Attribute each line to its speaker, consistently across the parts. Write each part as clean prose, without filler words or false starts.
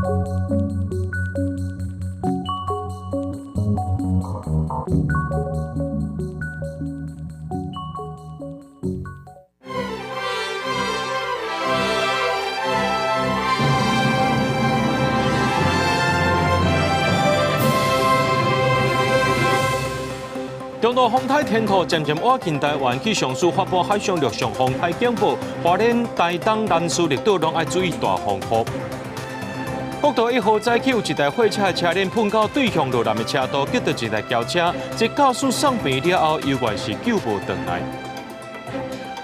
Speaker 1: 中度風颱天兔漸漸倚近台灣，氣象署發布海上陸上風颱警報，花蓮、台東、南勢綠島攏愛注意大風雨。國道一號早起有一台貨車的車輪碰到對向落南的車道，擊著一台轎車，這駕駛送病了後，猶原是救無轉來。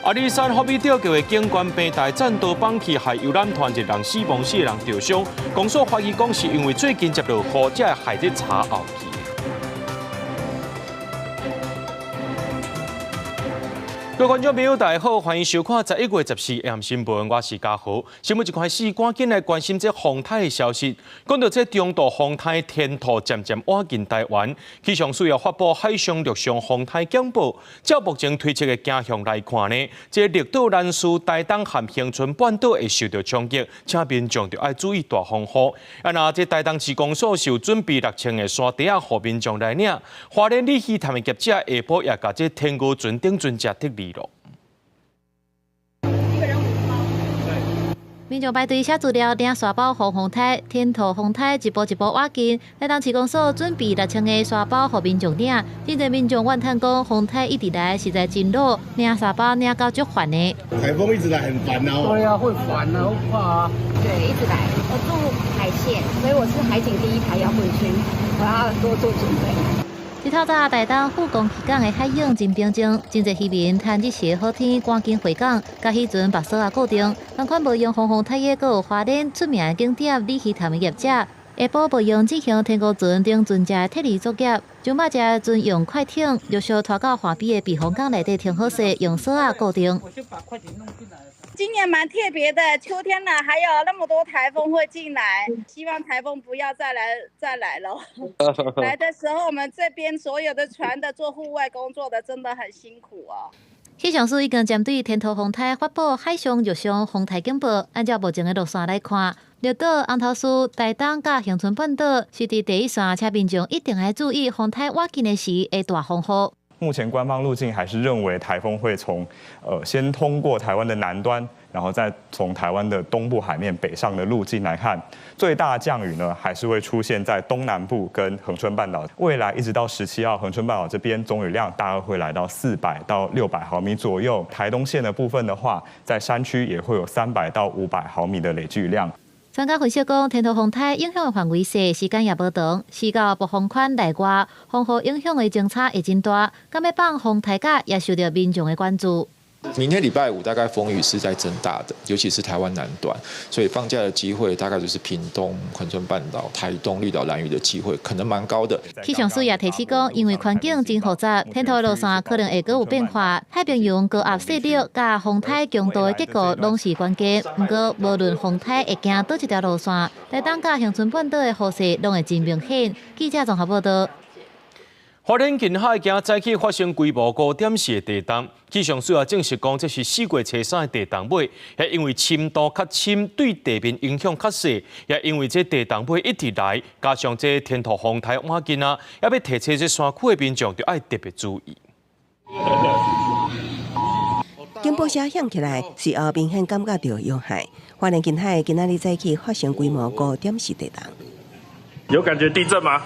Speaker 1: 阿里山福美吊橋的警官平台戰刀綁去，害遊覽團一人死亡，四人著傷。公所懷疑講是因為最近接落雨，才會害這柴後去。各位觀眾朋友，大家好，歡迎收看11月14日新聞，我是嘉豪。新聞一開始，趕緊來關心這風颱的消息。講到這中度風颱天兔漸漸倚近台灣，氣象署也發布海上陸上風颱警報。照目前推測的走向來看呢，這綠島、南勢、台東和恆春半島會受到衝擊，請民眾著愛注意大風雨。啊，若這台東市公所是有準備6000個山袋仔，予民眾來領。花蓮鯉魚潭的業者下晡也共這天鵝船頂船隻撤離咯。
Speaker 2: 民眾排隊寫資料，領沙包防風颱，天兔風颱一步一步倚近。台東市公所準備6000個沙包予民眾領，真濟民眾怨嘆講，風颱一直來，實在真惱，領沙包領到足煩的。
Speaker 3: 颱風一直來很煩啊。
Speaker 4: 對啊，會煩啊，好怕啊。
Speaker 5: 對，一直來。我住海線，所以我是海景第一排搖滾區，我要多做準備。
Speaker 2: 這透早台東富岡漁港的海湧真平靜，真濟漁民趁這時好天趕緊回港，共漁船縛索仔固定。仝款無用防風颱的，閣有花蓮出名的景點鯉魚潭的業者，下晡無用進行天鵝船頂船隻撤離作業，將肉隻專用快艇陸續拖到岸邊的避風港內底停好勢，用索仔固定。
Speaker 6: 今年蠻特別的，秋天了，還有那麼多颱風會進來，希望颱風不要再來再來了。來的時候，我們這邊所有的船的做戶外工作的真的很辛苦哦。
Speaker 2: 氣象署已經針對天兔風颱發布海上陸上風颱警報。按照目前的路線來看，綠島、紅頭嶼、台東佮恆春半島是佇第一線，請民眾一定愛注意風颱倚近的時會大風雨。
Speaker 7: 目前官方路徑還是認為颱風會從，先通過台灣的南端，然後再從台灣的東部海面北上的路徑來看，最大降雨呢還是會出現在東南部跟恆春半島。未來一直到17號，恆春半島這邊總雨量大概會來到400到600毫米左右。台東縣的部分的話，在山區也會有300到500毫米的累計雨量。
Speaker 2: 專家分析講，天兔風颱影響的範圍細，時間也無長，是到暴風圈內外，風雨影響的鐘差會真大。敢欲放風颱假也受到民眾的關注。
Speaker 8: 明天禮拜五大概風雨是在增大的，尤其是台灣南端，所以放假的機會大概就是屏東、恆春半島、台東、綠島、蘭嶼的機會可能蠻高的。
Speaker 2: 氣象署也提醒講，因為環境真複雜，天兔的路線可能會閣有變化，太平洋高壓勢力佮風颱強度的結構攏是關鍵。毋過，無論風颱會行佗一條路線，台東佮恆春半島的雨勢攏會真明顯。記者綜合報道。
Speaker 1: 花蓮近海今早起發生規模5.4的地動，氣象署也證實講，這是4月初3的地動尾，也因為深度較深，對地面影響較細，也因為這地動尾一直來，加上這天兔風颱倚近啊，猶欲提醒這山區的民眾就愛特別注意。
Speaker 9: 警報聲響起來，隨後明顯感覺著搖撼。花蓮近海今仔日早起發生規模5.4地動，
Speaker 10: 有感覺地震嗎？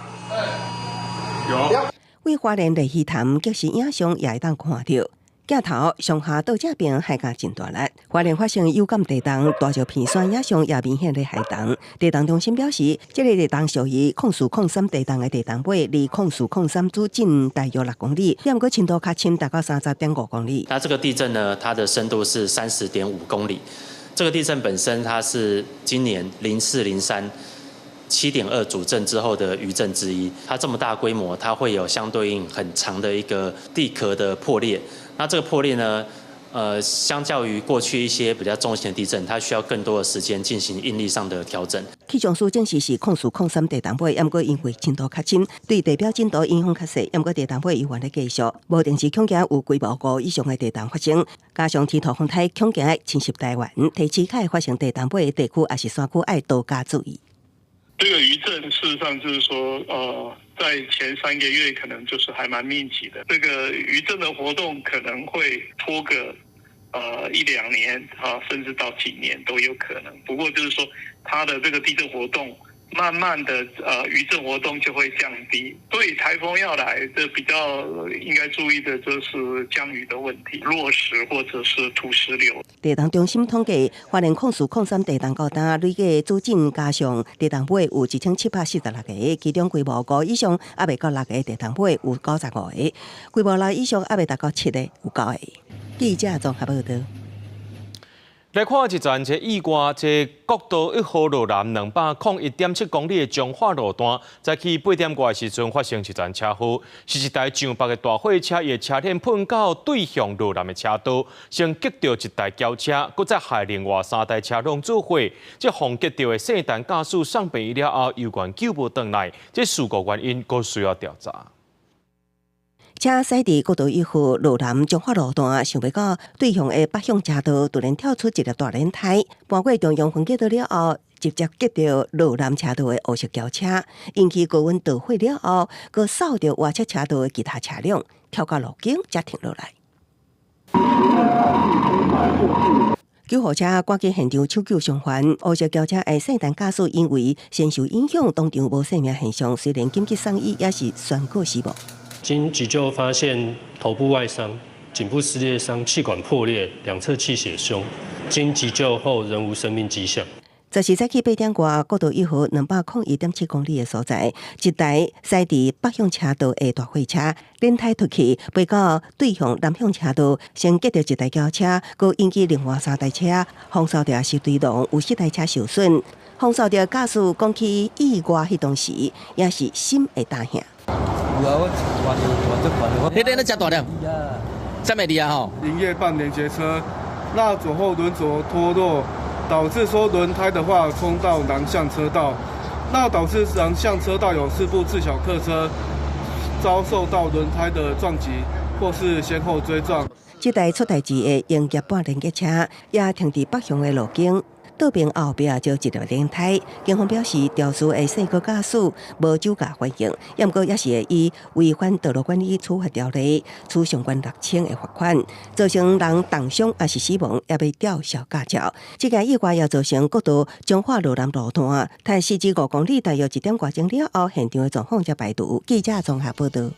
Speaker 10: 有。
Speaker 9: 位花蓮鯉魚潭即時影像也會當看著，鏡頭上下倒這邊海甲真大力。花蓮發生有感地動，大石片山影像也明顯咧撼動。地動中心表示，這个地動屬於0403地動的地動尾，離0403主震大約6公里，毋過深度較深，達到30.5公里。
Speaker 11: 那這個地震呢，它的深度是30.5公里。這個地震本身，它是今年0403 7.2主震之後的餘震之一，它這麼大規模，它會有相對應很長的一個地殼的破裂。那這個破裂呢，相較於過去一些比較中型的地震，它需要更多的時間進行應力上的調整。
Speaker 9: 氣象署證實是0403地動尾，毋過因為深度較深，對地表震度影響較細。毋過地動尾猶原咧繼續，無定時恐驚有規模5以上的地動發生，加上天兔風颱恐驚侵襲台灣，提醒較會發生地動尾的地區抑是山區愛多加注意。
Speaker 12: 這個餘震事實上就是說，在前3個月可能就是還蠻密集的。這個餘震的活動可能會拖個一兩年啊，甚至到幾年都有可能。不過就是說，它的這個地震活動，慢慢的，餘震活動就會降低。所以颱風要來，這比較應該注意的就是降雨的問題，落石或者是土石流。
Speaker 9: 地動中心統計，花蓮04、03地動到今累計主震加上地動尾有1746個，其中規模5以上猶未到6个地動尾有95個，規模6以上猶未達到7个有9個。記者綜合報道。
Speaker 1: 來看一陣這意外，這國道1號路南201.7公里的彰化路段，早起8點外的時陣發生一陣車禍，是一台上北的大貨車，伊的車輪噴到對向路南的車道，先擊著一台轎車，閣再害另外三台車攏做伙。這予擊著的姓陳駕駛送病院了後，猶原救無轉來，這事故原因閣需要調查。
Speaker 9: 車駛佇國道1號路南彰化路段，想欲到對向的北向車道，突然跳出一粒大輪胎，跋過中央分隔島了後，直接擊著路南車道的烏色轎車，引起高溫導火了後，閣掃著外側車道的其他車輛，跳到路肩才停落來。救護車趕緊現場搶救傷患，烏色轎車的姓陳駕駛因為先受影響，當場無生命現象，雖然緊急送醫，也是宣告死亡。
Speaker 13: 經急救發現頭部外傷、頸部撕裂傷、氣管破裂、兩側氣血胸。經急救後仍無生命跡象。
Speaker 9: 14早起8點外，國道1號201.7公里的所在，一台駛佇北向車道的大貨車輪胎脫去，飛到對向南向車道，先擊著一台轎車，閣引起另外三台車，風掃著是對龍，有四台車受損。風掃著駕駛講起意外彼當時，也是心會膽嚇。
Speaker 4: 有啊，我
Speaker 14: 彼個咧遮大粒，啥物字啊？吼！
Speaker 15: 營業辦連結車，那左後輪軸脫落，導致說輪胎的話衝到南向車道，那導致南向車道有四部自小客車遭受到輪胎的撞擊，或是先後追撞。
Speaker 9: 這台出代誌的營業半連結車也停佇北向的路肩。倒邊後壁就一粒輪胎，警方表示，肇事的姓郭駕駛無酒駕反應，毋過也是會以違反道路管理處罰條例，處上懸6000的罰款，造成人重傷抑是死亡，也欲吊銷駕照。這件意外也造成國道彰化路南路段，大45公里，大約1點外鐘了後，現場的狀況才排除。記者綜合報道。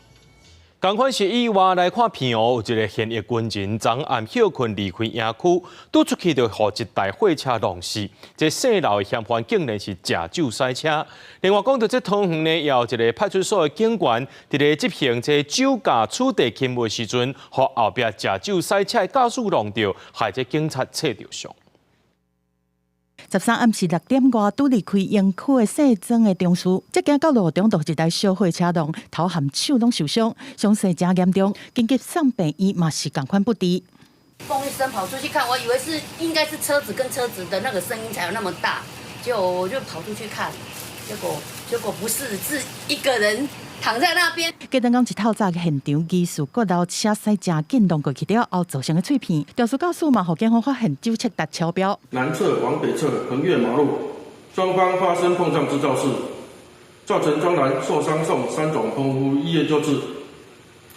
Speaker 1: 仝款是意外來看，澎湖有一个現役軍人，昨暗歇睏離開營區，拄出去就予一台貨車撞死。這姓劉的嫌犯竟然是食酒駛車。另外講到這桃園呢，也有一个派出所的警員，佇咧執行這酒駕取締勤務的時陣，予後壁食酒駛車的駕駛撞著，害這警察切著傷。
Speaker 16: 13暗時6點外，拄離開營區的姓曾的中士，這行到路中，就一台小貨車撞，頭和手攏受傷，傷勢誠嚴重，緊急送病院嘛是仝款不治。
Speaker 17: 嘣一聲跑出去看，我以為是應該是車子跟車子的那個聲音才有那麼大，就我就跑出去看，結果不是，是一個人躺在那邊。
Speaker 16: 隔頓講一透早現場疑似閣樓車駛誠緊撞過去了後造成的碎片，肇事駕駛嘛，予警方發現酒測達超標。
Speaker 10: 南側往北側橫越馬路，雙方發生碰撞之肇事，造成莊男受傷送三總澎湖醫院救治。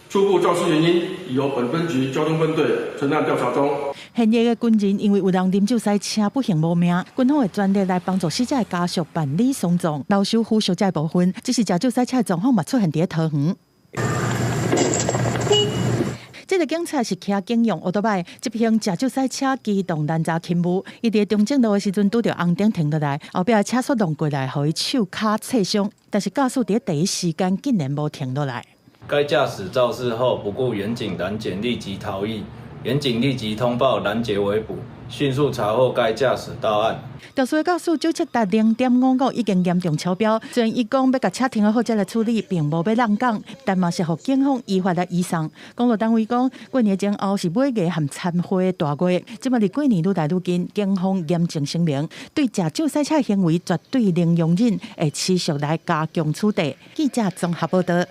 Speaker 10: 初步肇事原因已由本分局交通分隊承案調查中。
Speaker 16: 現役的軍人因為有人啉酒駛車不幸無命，軍方會全力來幫助死者的家屬辦理喪葬、留守撫恤這部分。只是食酒駛車的狀況嘛出現佇咧桃園。這个警察是騎警用歐多擺執行食酒駛車機動攔查勤務，伊佇中正路的時陣拄著紅燈停落來，後壁車速撞過來，予伊手跤切傷。但是駕駛佇第一時間竟然無停落來。
Speaker 18: 該駕駛肇事後不顧員警攔檢，立即逃逸。員警立即通報攔截圍捕，迅速查獲該駕駛到案。
Speaker 16: 肇事的駕駛酒測達0.55，已經嚴重超標。雖然伊講欲共車停好才來處理，並無欲挵工，但嘛是予警方依法來移送。公路單位講，過年前後是尾牙和餐會的大月，這擺離過年愈來愈近，警方嚴正聲明，對食酒駛車行為絕對零容忍，會持續來加強處罰。記者綜合報道。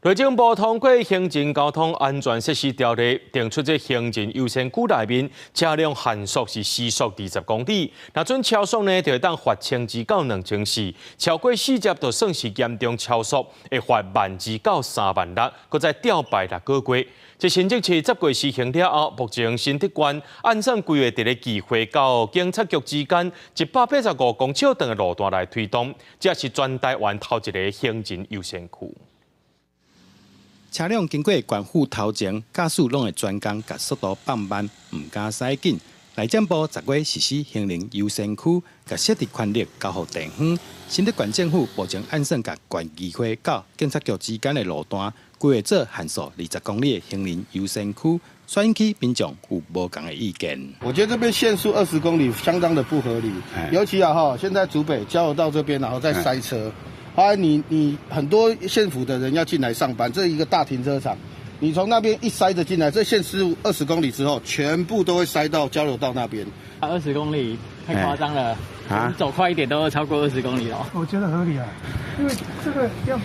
Speaker 1: 內政部通過行人交通安全設施條例，定出這行人優先區內面車輛限速是時速二十公里，若準超速呢，就會當罰1200到2400；超過40就算是嚴重超速，會罰12,000到36,000，閣再吊牌6個月。這新竹市十月施行了後，目前新竹縣按算規劃佇咧議會到警察局之間185公尺長的路段來推動，這是全台灣頭一个行人優先區。
Speaker 19: 車輛經過縣府頭前，駕駛攏會專工共速度放慢，毋敢駛緊。內政部10月實施行人優先區，共設置權力交予地方。新竹縣政府目前按算共縣議會到警察局之間的路段規劃做限速20公里的行人優先區，所以引起民眾有無仝的意見。
Speaker 3: 我覺得這邊限速二十公里相當的不合理，尤其啊哈，現在竹北交流道這邊，然後再塞車。啊，你很多縣府的人要進來上班，這一個大停車場，你從那邊一塞着進來，這限速二十公里之後，全部都會塞到交流道那邊。
Speaker 20: 20公里太誇張了，啊，走快一點都超過二十公里了。
Speaker 21: 我覺得合理啊，因為這個要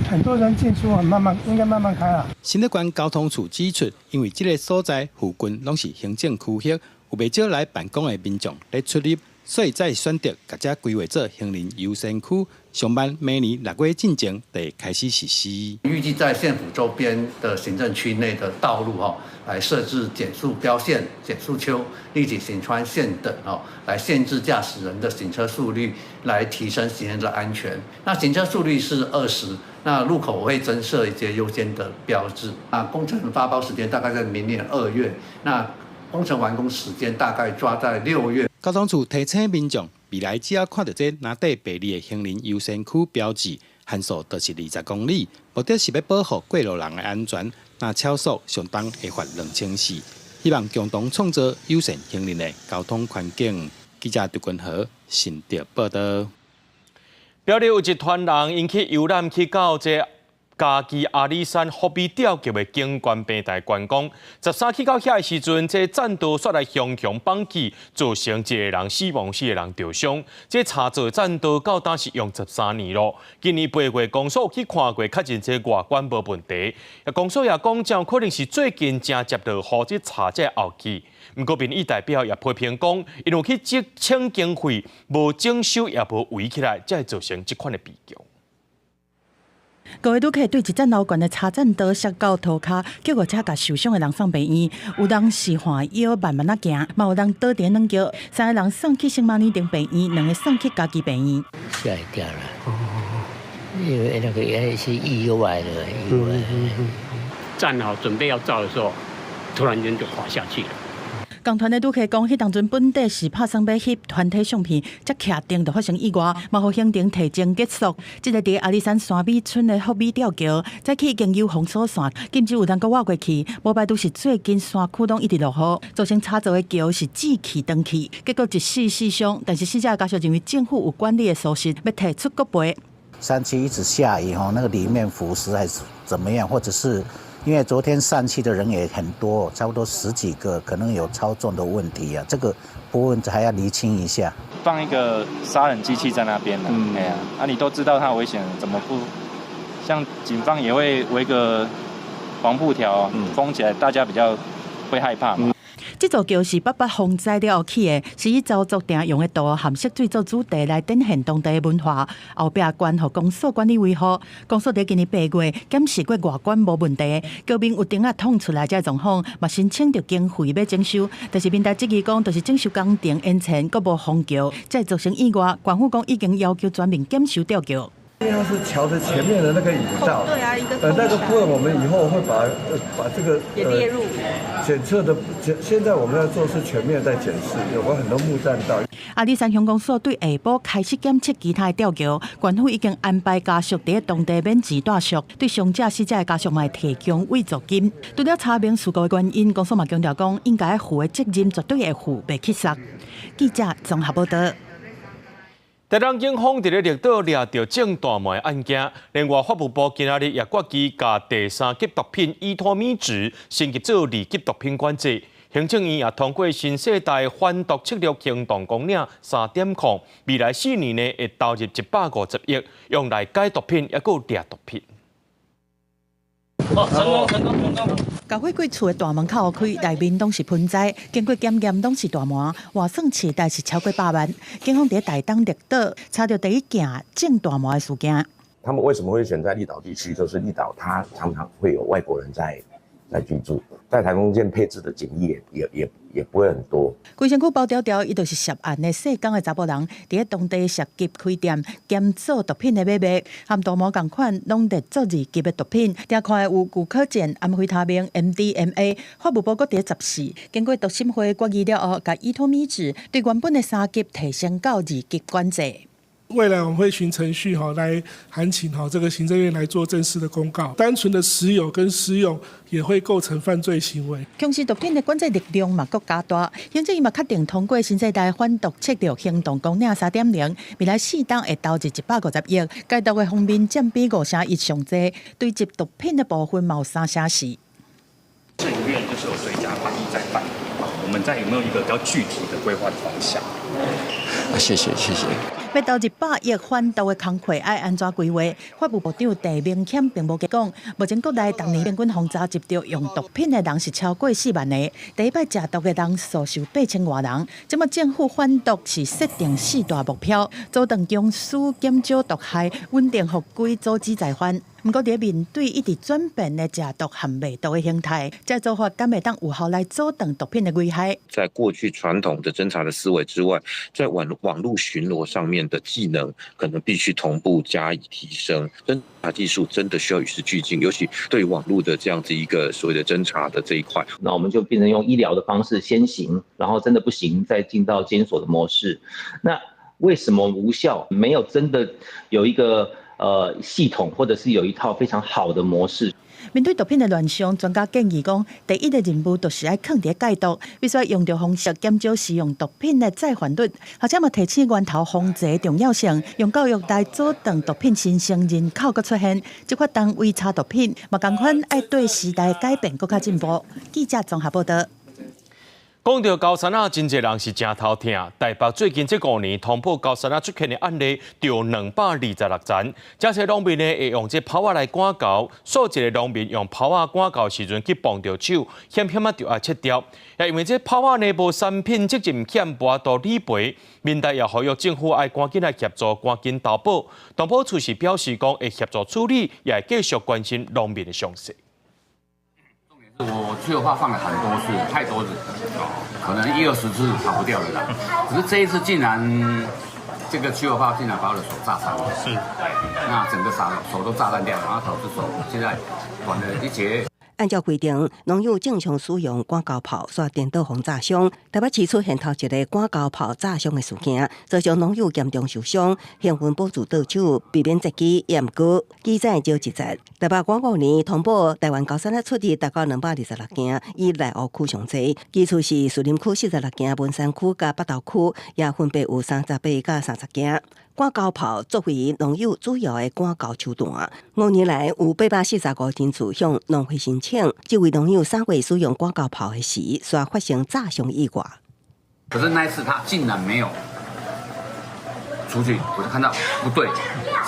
Speaker 21: 很多人進出，很慢慢，應該慢慢開啊。
Speaker 19: 新竹縣交通處指出，因為這个所在附近攏是行政區域，有袂少來辦公的民眾咧出入。所以才選擇共遮規劃做行人優先區，上慢明年6月進前就會開始實施。
Speaker 22: 預計在縣府周邊的行政區內的道路，哈，來設置減速標線、減速丘、立體行穿線等，哦，來限制駕駛人的行車速率，來提升行人的安全。那行車速率是二十，那路口會增設一些優先的標誌。啊，工程發包時間大概在明年2月，那工程完工時間大概抓在6月。
Speaker 19: 交通處提醒民眾，未來只要看著這藍底白字的行人優先區標誌，限速就是20公里，目的是欲保護過路人的安全。若超速，上重會罰2400，希望共同創造友善行人的交通環境。記者劉君和新竹報導。
Speaker 1: 表里有一團人𪜶去遊覽去到這嘉義阿里山福美吊橋的景觀平台觀光，13去到遐的時陣，這棧道煞來雄雄崩去，造成一個人死亡，四個人著傷。這柴做棧道到今是用13年咯。今年8月，公所去看過，確認這外觀無問題。公所也講，真有可能是最近正接落雨，這柴才會漚去。毋過民意代表也批評講，𪜶有去請經費，無整修也無圍起來，才會造成這款的悲劇。
Speaker 16: 五个旅客對一層樓懸的柴棧道摔到塗跤，救護車共受傷的人送病院。有人是換腰慢慢仔行，嘛有人倒佇軟轎。三个人送去聖瑪尼町病院，兩个送去嘉義病院。
Speaker 23: 嚇一跳啦！因為那個也是意外的意外。
Speaker 24: 站好準備要照的時候，突然間就滑下去了。
Speaker 16: 同團的旅客講，彼當陣本底是拍算欲翕團體相片，才徛定就發生意外，嘛予行程提前結束。這个佇阿里山山美村的福美吊橋，早起已經有封鎖線，禁止有人閣倚過去。無排除是最近山區攏一直落雨，造成柴做的橋是志氣斷去，結果一死四傷。但是死者家屬認為政府有管理的疏失，欲提出國賠。
Speaker 25: 山區一直下雨吼，那個裡面腐蝕還是怎麼樣，或者是因為昨天上去的人也很多，差不多十幾個，可能有超重的問題啊，這個部分還要釐清一下。
Speaker 26: 放一個殺人機器在那邊呢，哎呀，啊你都知道它危險，怎麼不？像警方也會圍個黃布條封起來，大家比較會害怕嘛。
Speaker 16: 這座橋是八八風災了後起的，是以鄒族定用的圖和色水做主題來展現當地的文化。後壁捐予公所管理維護，公所佇今年8月檢視過外觀無問題，橋面有釘仔捅出來這個狀況，嘛申請著經費欲整修，但是民代質疑講，就是整修工程延遲，閣無封橋，才會造成意外。縣府講已經要求全面檢修吊橋。
Speaker 27: 因為它是橋的前面的那個引道，
Speaker 6: 對啊，一個
Speaker 27: 那個部分我們以後會把這個
Speaker 6: 也列入
Speaker 27: 檢測的。現在我們要做是全面在檢視，有關很多木棧道。
Speaker 16: 阿里山鄉公所對下晡開始檢測其他的吊橋，縣府已經安排家屬佇當地免錢住宿，對傷者死者的家屬嘛會提供慰助金。除了查明事故的原因，公所嘛強調講，應該負的責任絕對會負，袂去捒。記者綜合報導。
Speaker 1: 台東警方佇咧綠島掠著種大麻案件，另外法務部今仔日也決議共第三級毒品依托咪酯升級做二級毒品管制。行政院也通過新世代反毒策略行動綱領3.0，未來4年呢會投入150億，用來解毒品，抑閣掠毒品。
Speaker 2: 哦，成功，成功，成功！
Speaker 16: 共火櫃厝的大門敲開，內面攏是盆栽，經過檢驗攏是大麻，換算市值是超過百萬。警方佇台東綠島查著第一件種大麻的事件。
Speaker 5: 他們為什麼會選在綠島地區？就是綠島，它常常會有外國人在居住，在台東縣配置的警力也不會很多。
Speaker 16: 規身軀包牢牢，伊就是涉案的姓江的查埔人，佇咧當地涉及開店兼做毒品的買賣，和大麻仝款攏列做二級的毒品。查看有古柯鹼、安非他命、MDMA，法務部閣佇咧14，經過毒審會決議了後，共依托咪酯對原本的三級提升到二級管制。
Speaker 7: 未來我們會循程序哈來函請哈這個行政院來做正式的公告。單純的持有跟施用也會構成犯罪行為。
Speaker 16: 強制毒品的管制力量嘛，閣加大。行政院嘛確定通過新世代反毒策略行動綱領3.0，未來4冬會投入150億，戒毒的方面佔比5成1上濟，對接毒品的部分嘛有3成4。
Speaker 8: 政院就是有追加防疫在辦，我們在有沒有一個比較具體的規劃的方向？
Speaker 11: 啊，謝謝，謝謝。
Speaker 16: 欲投入百億反毒的工課愛按怎規劃？法務部長鄭明謙並無加講。目前國內逐年平均予查緝著用毒品的人是超過4萬个，第一擺食毒的人數是有8000外人。這麼政府反毒是設定四大目標：阻斷僵屍、減少毒害、穩定法規、阻止再犯。毋過，佇面對一直轉變的食毒和賣毒的形態，這做法敢會當有效來阻斷毒品的危害？
Speaker 12: 在過去傳統的偵查的思維之外，在網路巡邏上面的技能，可能必須同步加以提升。偵查技術真的需要與時俱進，尤其對網路的這樣子一個所謂的偵查的這一塊。
Speaker 13: 那我們就變成用醫療的方式先行，然後真的不行再進到監所的模式。那為什麼無效？沒有真的有一個系統，或者是有一套非常好的模式。
Speaker 16: 面對毒品的亂象，專家建議講，第一个任務就是愛囥佇咧戒毒，必須用著方式減少使用毒品的再犯率，而且嘛提醒源頭防治的重要性，用教育來阻斷毒品新生人口閣出現，執法單位查毒品，嘛仝款愛對時代改變閣較進步。記者綜合報導。
Speaker 1: 講著高山仔，真濟人是誠頭疼。台北最近這5年通報高山仔出現的案例，就226宗。這些農民呢，會用這炮仔來趕猴，數一个農民用炮仔趕猴時陣去碰著手，險險仔就愛切掉。也因為這炮仔呢無產品責任險，無法度理賠。民代也呼籲政府愛趕緊來協助，趕緊投保。動保處是表示講會協助處理，也會繼續關心農民的傷勢。
Speaker 28: 我去的話放了很多次，太多次，可能一二十次跑不掉了啦。只是這一次竟然這個驅火炮竟然把我的手炸傷了，是，那整個手都炸爛掉，然後導致手現在斷了一截。
Speaker 9: 按照規定，農友正常使用趕猴炮，煞顛倒予炸傷。台北市出現頭一个趕猴炮炸傷的事件，造成農友嚴重受傷，興奮保住倒手，避免截肢，也毋過記載少一節。台北過5年通報台灣高山仔出入達到226件，以內湖區上濟，其次是士林區46件，文山區佮北投區也分別有38佮30件。趕猴炮作為農友主要的趕猴手段，5年來有845人次向農會申請，這位農友3月使用趕猴炮的時，煞發生炸傷意外。
Speaker 28: 可是那一次他竟然沒有出去，我就看到不對，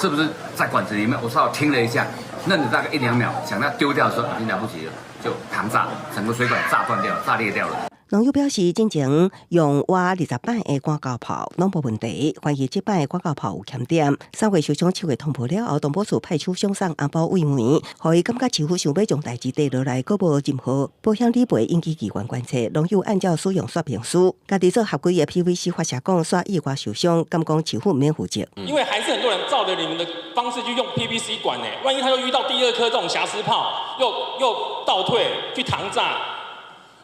Speaker 28: 是不是在管子裡面？我稍微聽了一下，愣了大概一兩秒，想要丟掉的時候已經來不及了，就膛炸，整個水管炸斷掉，炸裂掉了。
Speaker 9: 農友表示，進前用活20擺的趕猴炮攏無問題，懷疑這擺的趕猴炮有欠點。3月受傷手會通報了後，動保處派出相送紅包慰問，予伊感覺似乎想欲將代誌綴落來，閣無任何保險理賠引起機關關切。農友按照使用說明書，家己做合規的 PVC 發射管，煞意外受傷，敢講市府毋免負責。
Speaker 29: 因為還是很多人照著你們的方式去用 PVC 管呢，萬一他又遇到第二顆這種瑕疵炮，又倒退去膛炸。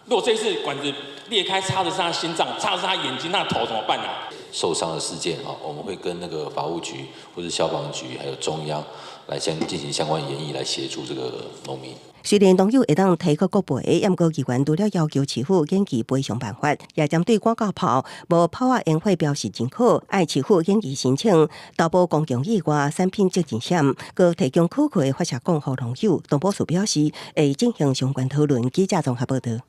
Speaker 29: 如果這次管子裂開，插的是他心臟，插的是他眼睛，那頭怎麼辦啊？
Speaker 30: 受傷的事件啊，我們會跟那個法務局或者消防局，還有中央來先進行相關研議，來協助這個農民。
Speaker 9: 雖然農友會當提告國賠，毋過議員除了要求市府研究賠償辦法，也針對趕猴炮無炮仔煙火標示認可，愛市府研議申請投保公共意外產品責任險，閣提供可靠的發射管予農友。動保處表示會進行相關討論。記者綜合報導。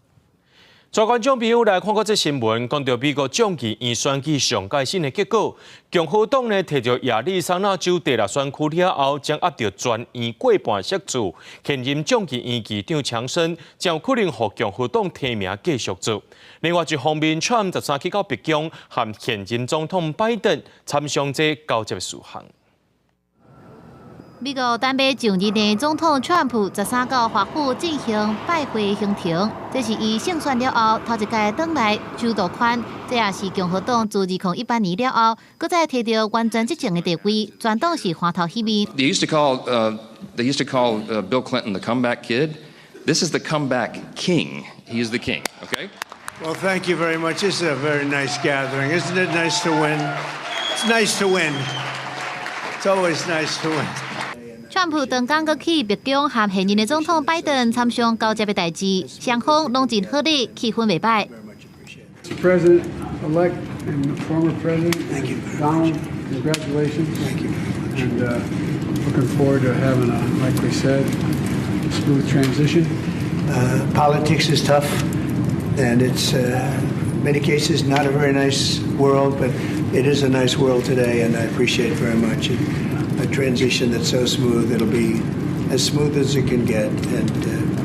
Speaker 1: 全觀眾朋友來看過這新聞，講到美國眾議院選舉上蓋新的結果，共和黨呢提著亞利桑那州第六選區了後，將壓著全院過半席次，現任眾議院議長強生將可能予共和黨提名繼續做。另外一方面，川普13去到白宮，和現任總統拜登參詳這交接事項。
Speaker 2: 美國準備上任的總統川普13到華府進行拜會行程，這是伊勝選了後頭一擺轉來首都圈，這也是共和黨自2018年了後，閣再提著完全執政的地位，全黨是歡頭喜面。
Speaker 3: They used to call Bill Clinton the comeback kid. This is the comeback king. He is the king. Okay.
Speaker 4: Well, thank you very much. This is a very nice gathering. Isn't it nice to win? It's nice to win. It's always nice to win.
Speaker 2: 川普當工閣去白宮和現任的總統拜登參詳交接的代誌，雙方攏真和禮，氣氛袂䆀。
Speaker 10: Mr. President-elect and former President, thank you, Donald. Congratulations. Thank you. And looking forward to having a, like we said, smooth transition.
Speaker 4: Politics is tough, and it's in many cases not a very nice world, but it is a nice world today, and I appreciate very much it. A transition that's so smooth. It'll be as smooth as it can get, and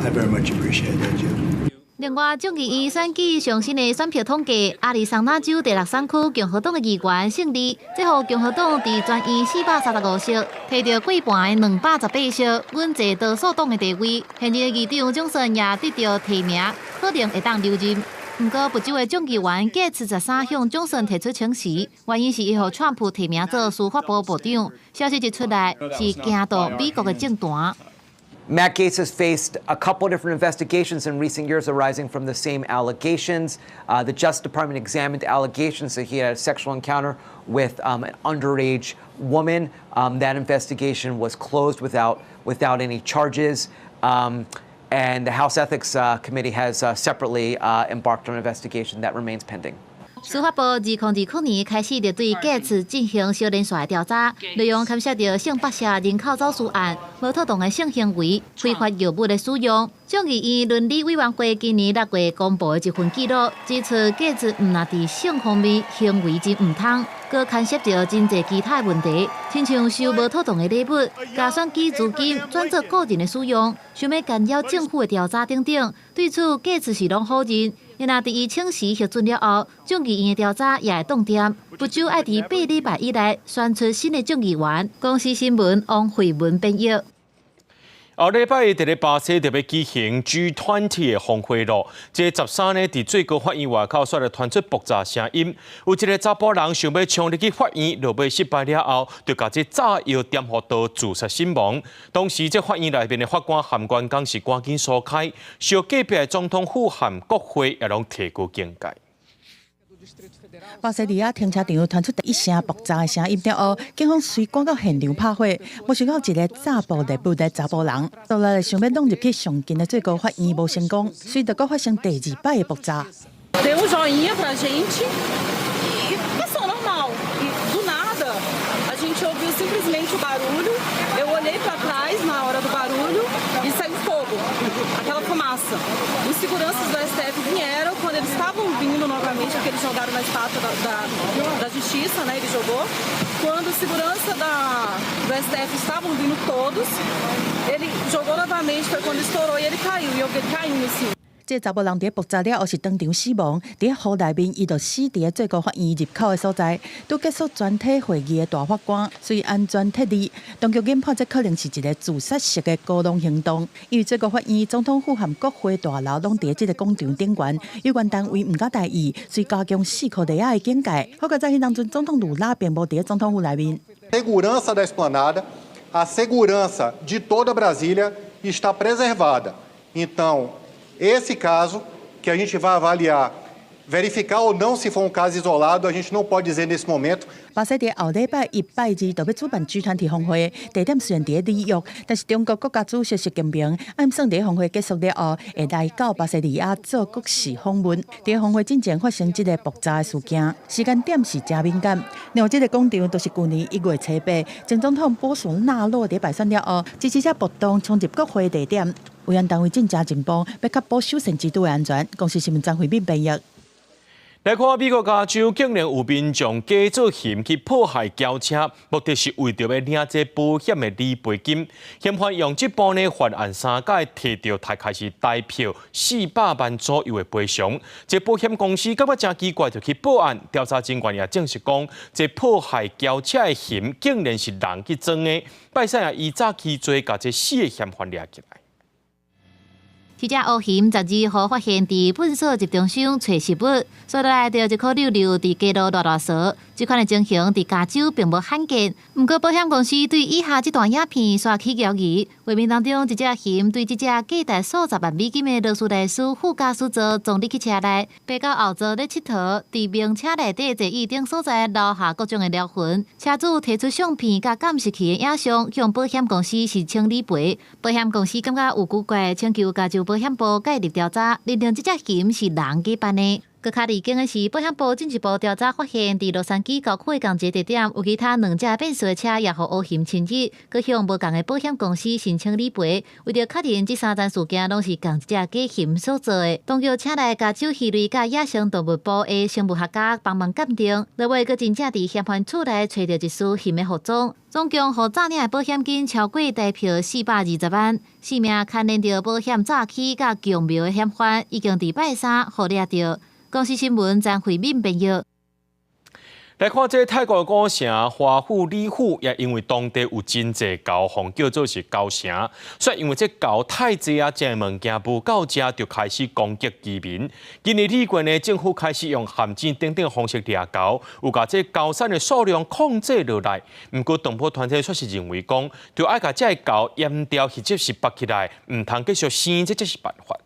Speaker 4: I very much appreciate that, Jim.
Speaker 2: 另外，眾議院選舉上新的選票統計，亞利桑那州第六選區共和黨的議員勝利，這予共和黨佇全院435席，提著過半的218席，穩坐多數黨的地位。現任的議長強森也得著提名，可能會當留任。毋過，佛州的眾議員蓋茨13向強森提出請辭，原因是伊予川普提名做司法部部長。消息一出來，是驚動美國的政壇。
Speaker 14: Matt Gaetz has faced a couple different investigations in recent years arising from the same allegations. The Justice Department examined allegations that he had a sexual encounter with an underage woman. That investigation was closed without any charges. And the House Ethics Committee has separately embarked on an investigation that remains pending.
Speaker 2: 司法部2020年開始就對蓋茨進行小連續的調查，內容牽涉著性剝削、人口走私案、無妥當的性行為、非法藥物的使用。眾議院倫理委員會今年6月公布的一份記錄，指出蓋茨毋但佇性方面行為真毋通，閣牽涉著真濟其他的問題，親像收無妥當的禮物、共選舉資金轉做個人的使用、想欲干擾政府的調查等等。對此，蓋茨是攏否認。若佇伊請辭核准了後，眾議院的調查也會凍定。佛州愛佇8禮拜以內選出新的眾議員。公視新聞王慧文編譯。
Speaker 1: 後禮拜佇咧巴西特別舉行 G20 的峰會咯。這13呢，佇最高法院外口煞來傳出爆炸聲音，有一個查埔人想欲衝入去法院，落尾失敗了後，就共這炸藥點火刀自殺身亡。當時這法院內面的法官和員工是趕緊疏開，小隔壁的總統府和國會也攏提高警戒。
Speaker 16: 巴西利亞停車場傳出一聲爆炸的聲音了後，警方隨趕到現場拍火，無想到一个詐爆獵物的查埔人，後來想欲闖入去上近的最高法院無成功，隨著閣發生第二擺的爆炸。
Speaker 15: Deu um joinha pra gente e passou normal. E do nada a gente ouviu simplesmente o barulho. Eu olhei para trás na hora do barulho e saiu fogo, aquela fumaça. Os seguranças do STF vieram quando eles estavam vindo novamente, porque eles jogaram na estátua da justiça, né? Ele jogou. Quando os segurança do STF estavam vindo todos, ele jogou novamente, foi quando estourou e ele caiu. E eu vi ele caindo assim.
Speaker 16: 這查埔人佇爆炸了後是當場死亡，佇雨內面，伊就死佇最高法院入口的所在。拄結束全體會議的大法官隨安全撤離，當局研判這可能是一个自殺式的烏龍行動。因為最高法院、總統府和國會大樓攏佇這个廣場頂懸，有關單位毋敢大意，遂加強四箍內仔的警戒。好佳哉彼當陣總統盧拉並無佇總統府內面。
Speaker 17: Segurança da esplanada, a segurança de toda Brasília está preservada. Então, esse caso que a gente vai avaliar Verificar ou não se foi um caso isolado, a gente não pode dizer nesse momento。
Speaker 16: 巴西佇後禮拜一拜二就欲主辦 G20 峰會，地點雖然佇里約，但是中國國家主席習近平按算佇峰會結束了後，會來到巴西利亞做國事訪問。佇峰會進前發生這个爆炸的事件，時間點是誠敏感。另外，這个廣場就是舊年1月初8，前總統波索納洛佇敗選了後，支持者暴動衝入國會地點，維安單位進誠進步，欲確保修憲之都的安全。公視新聞張惠敏編譯。
Speaker 1: 來看美國加州竟然有民眾假做熊去破壞轎車，目的是為著欲領這保險的理賠金。嫌犯用這步呢犯案三擺，提著大概是台票400萬左右的賠償。這保險公司感覺誠奇怪，就去報案。調查人員也證實講，這破壞轎車的熊竟然是人去裝的。拜三也依詐欺罪，共這四个嫌犯掠起來。
Speaker 2: 這隻烏熊12號發現佇糞掃集中箱揣食物，刷落來著一箍溜溜佇街路賴賴趖。這款的情形佇加州並無罕見。毋過保險公司對以下這段影片煞起懷疑。畫面當中，一隻熊對這隻價值數十萬美金的勞斯萊斯副駕駛座撞入去車內，爬到後座咧𨑨迌，佇名車內底座椅頂所在留下各種的療痕。車主提出相片佮監視器的影像，向保險公司申請理賠。保險公司感覺有古怪，請求加州保險部介入調查，認定這隻熊是人假扮的。閣較離經的是，保險部進一步調查發現，佇洛杉磯郊區的仝一个地點，有其他兩隻變色車也予烏熊侵入，閣向無仝的保險公司申請理賠。為著確認這三樁事件攏是仝一隻假熊所做的，當局請來加州魚類佮野生動物部的生物學家幫忙鑑定。落尾閣真正佇嫌犯厝內揣著一絲熊的服裝，總共予詐領的保險金超過台票420萬。四名牽連著保險詐欺佮強謀的嫌犯，已經佇拜三予掠著。公視新聞張惠敏編譯。
Speaker 1: 來看這泰國古城華富里府，也因為當地有真濟猴，予叫做是猴城，所以因為這猴太濟啊，食物件無夠食，就開始攻擊居民。今年二月呢，政府開始用陷阱等等方式掠猴，有共這猴產的數量控制落來。毋過動保團體卻是認為講，著愛共這个猴閹掉或者是縛起來，毋通繼續生，這才是辦法。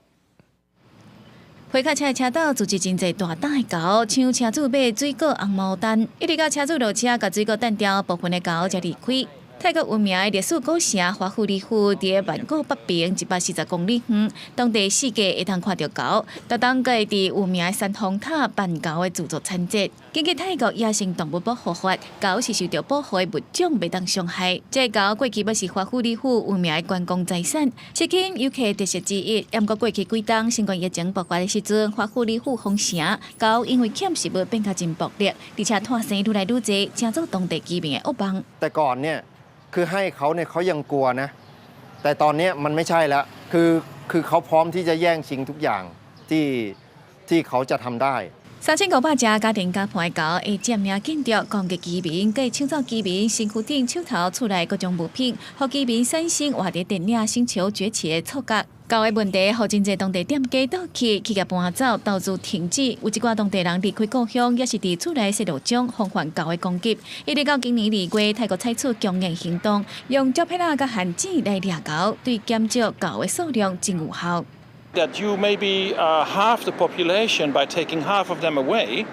Speaker 6: 皮卡車的車道聚集真濟大膽的猴，搶車主買水果紅毛丹，一直到車主落車，共水果擲掉，部分的猴才離開。泰國有名的歷史古城華富里府，佇曼谷北邊140公里遠，當地四界會當看著猴，逐冬閣會佇有名的山峰塔辦猴的自助餐節。根據泰國野生動物保護法，猴是受著保護的物種，袂當傷害。這个猴過去嘛是華富里府有名的觀光財產，吸引遊客特色之一。毋過過去幾冬新冠疫情爆發的時陣，華富里府封城，猴因為欠食物變較真暴力，而且湠生愈來愈濟，成做當地居民的噩夢。
Speaker 17: แต่ก่อนเนี่ยคือให้เขาเนี่ยเขายังกลัวนะแต่ตอนนี้มันไม่ใช่แล้วคือคือเขาพร้อมที่จะแย่งชิงทุกอย่างที่ที่เขาจะทำได้
Speaker 6: 3500隻家庭家伴的猴會佔領建築、攻擊居民，閣搶走居民身軀頂、手頭、厝內各種物品，予居民產生活佇電影《星球崛起》的錯覺。猴的問題，予真濟當地店家倒去，企業搬走，投資停止，有一寡當地人離開故鄉，抑是佇厝內設路障，防範猴的攻擊。一直到今年2月，泰國採取強硬行動，用膠片仔佮陷阱來掠猴，對減少猴的數量真有效。
Speaker 18: That you maybe halve the population by taking half of them away,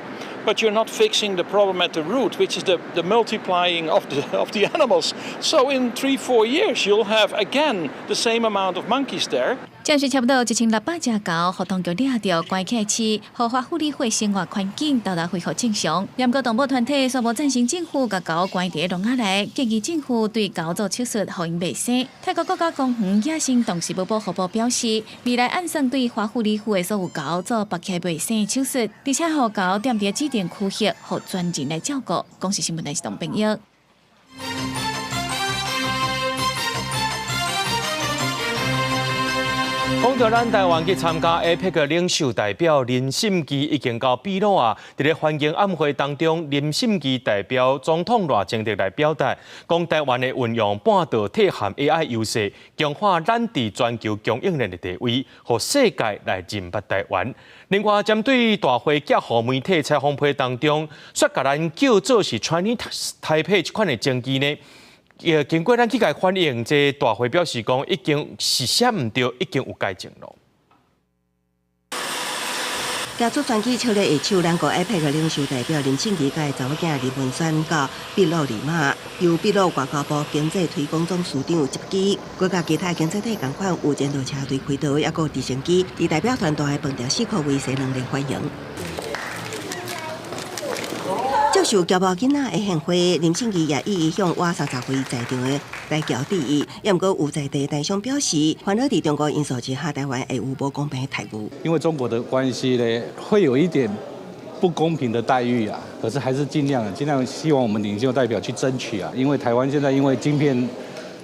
Speaker 18: but you're not fixing the problem at the root, which is the multiplying of the animals. So in 3, 4 years, you'll have again the same amount of monkeys there.
Speaker 6: 暫時差不多1600隻猴，予當局掠著關起來飼，予華富里府生活環境沓沓恢復正常。毋過動保團體煞無贊成政府共猴關佇籠仔內，建議政府對猴做手術，予𪜶袂生。泰國國家公園野生動植物保護部表示，未來按算對華富里府的所有猴做縛起來袂生的手術，而且予猴踮佇指定區域，予專人來照顧。公視新聞台是董朋友。
Speaker 1: 講到咱台灣去參加 APEC 的領袖代表林心琪已經到秘魯啊！佇咧歡迎宴會當中，林心琪代表總統賴清德來表達，講台灣會運用半導體和 AI 優勢，強化咱佇全球供應鏈的地位，予世界來認捌台灣。另外，針對大會寄予媒體採訪批當中，煞共咱叫做是 Chinese Taipei 這款的爭議呢？經過咱去共反映，這大會表示講已經是寫毋對，已經有改正囉。
Speaker 9: 加出選舉笑咧下手，咱國 APEC 的領袖代表林慶儀佮查某囝林文萱到秘魯利馬，由秘魯外交部經濟推廣總司長接機，閣佮其他經濟體仝款有戰鬥車隊開道，抑閣有直升機，佇代表團大飯店四箍圍西兩連歡迎。接受僑胞囡仔的獻花，林慶儀也一一向倚30位在場的台僑致意。也毋過有在地台商表示，煩惱佇中國因素之下，台灣會有無公平的待遇。
Speaker 5: 因為中國的關係呢，會有一點不公平的待遇啊。可是還是盡量盡量希望我們領袖代表去爭取啊。因為台灣現在因為晶片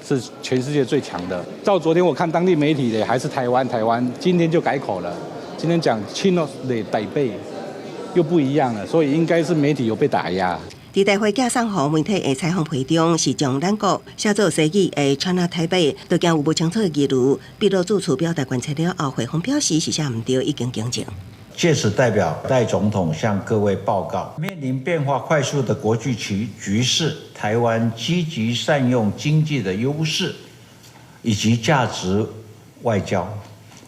Speaker 5: 是全世界最強的。到昨天我看當地媒體的還是台灣台灣，今天就改口了，今天講 China 的台北。又不一樣了，所以應該是媒體有被打壓。
Speaker 9: 佇大會寄送予媒體的採訪批中，是將咱國寫做西語的 China Taipei，都驚有無清楚的疑慮。秘魯住處表達關切了後，回訪表示是寫毋對，已經更正。
Speaker 19: 借此代表戴總統向各位報告，面臨變化快速的國際局勢，台灣積極善用經濟的優勢以及價值外交，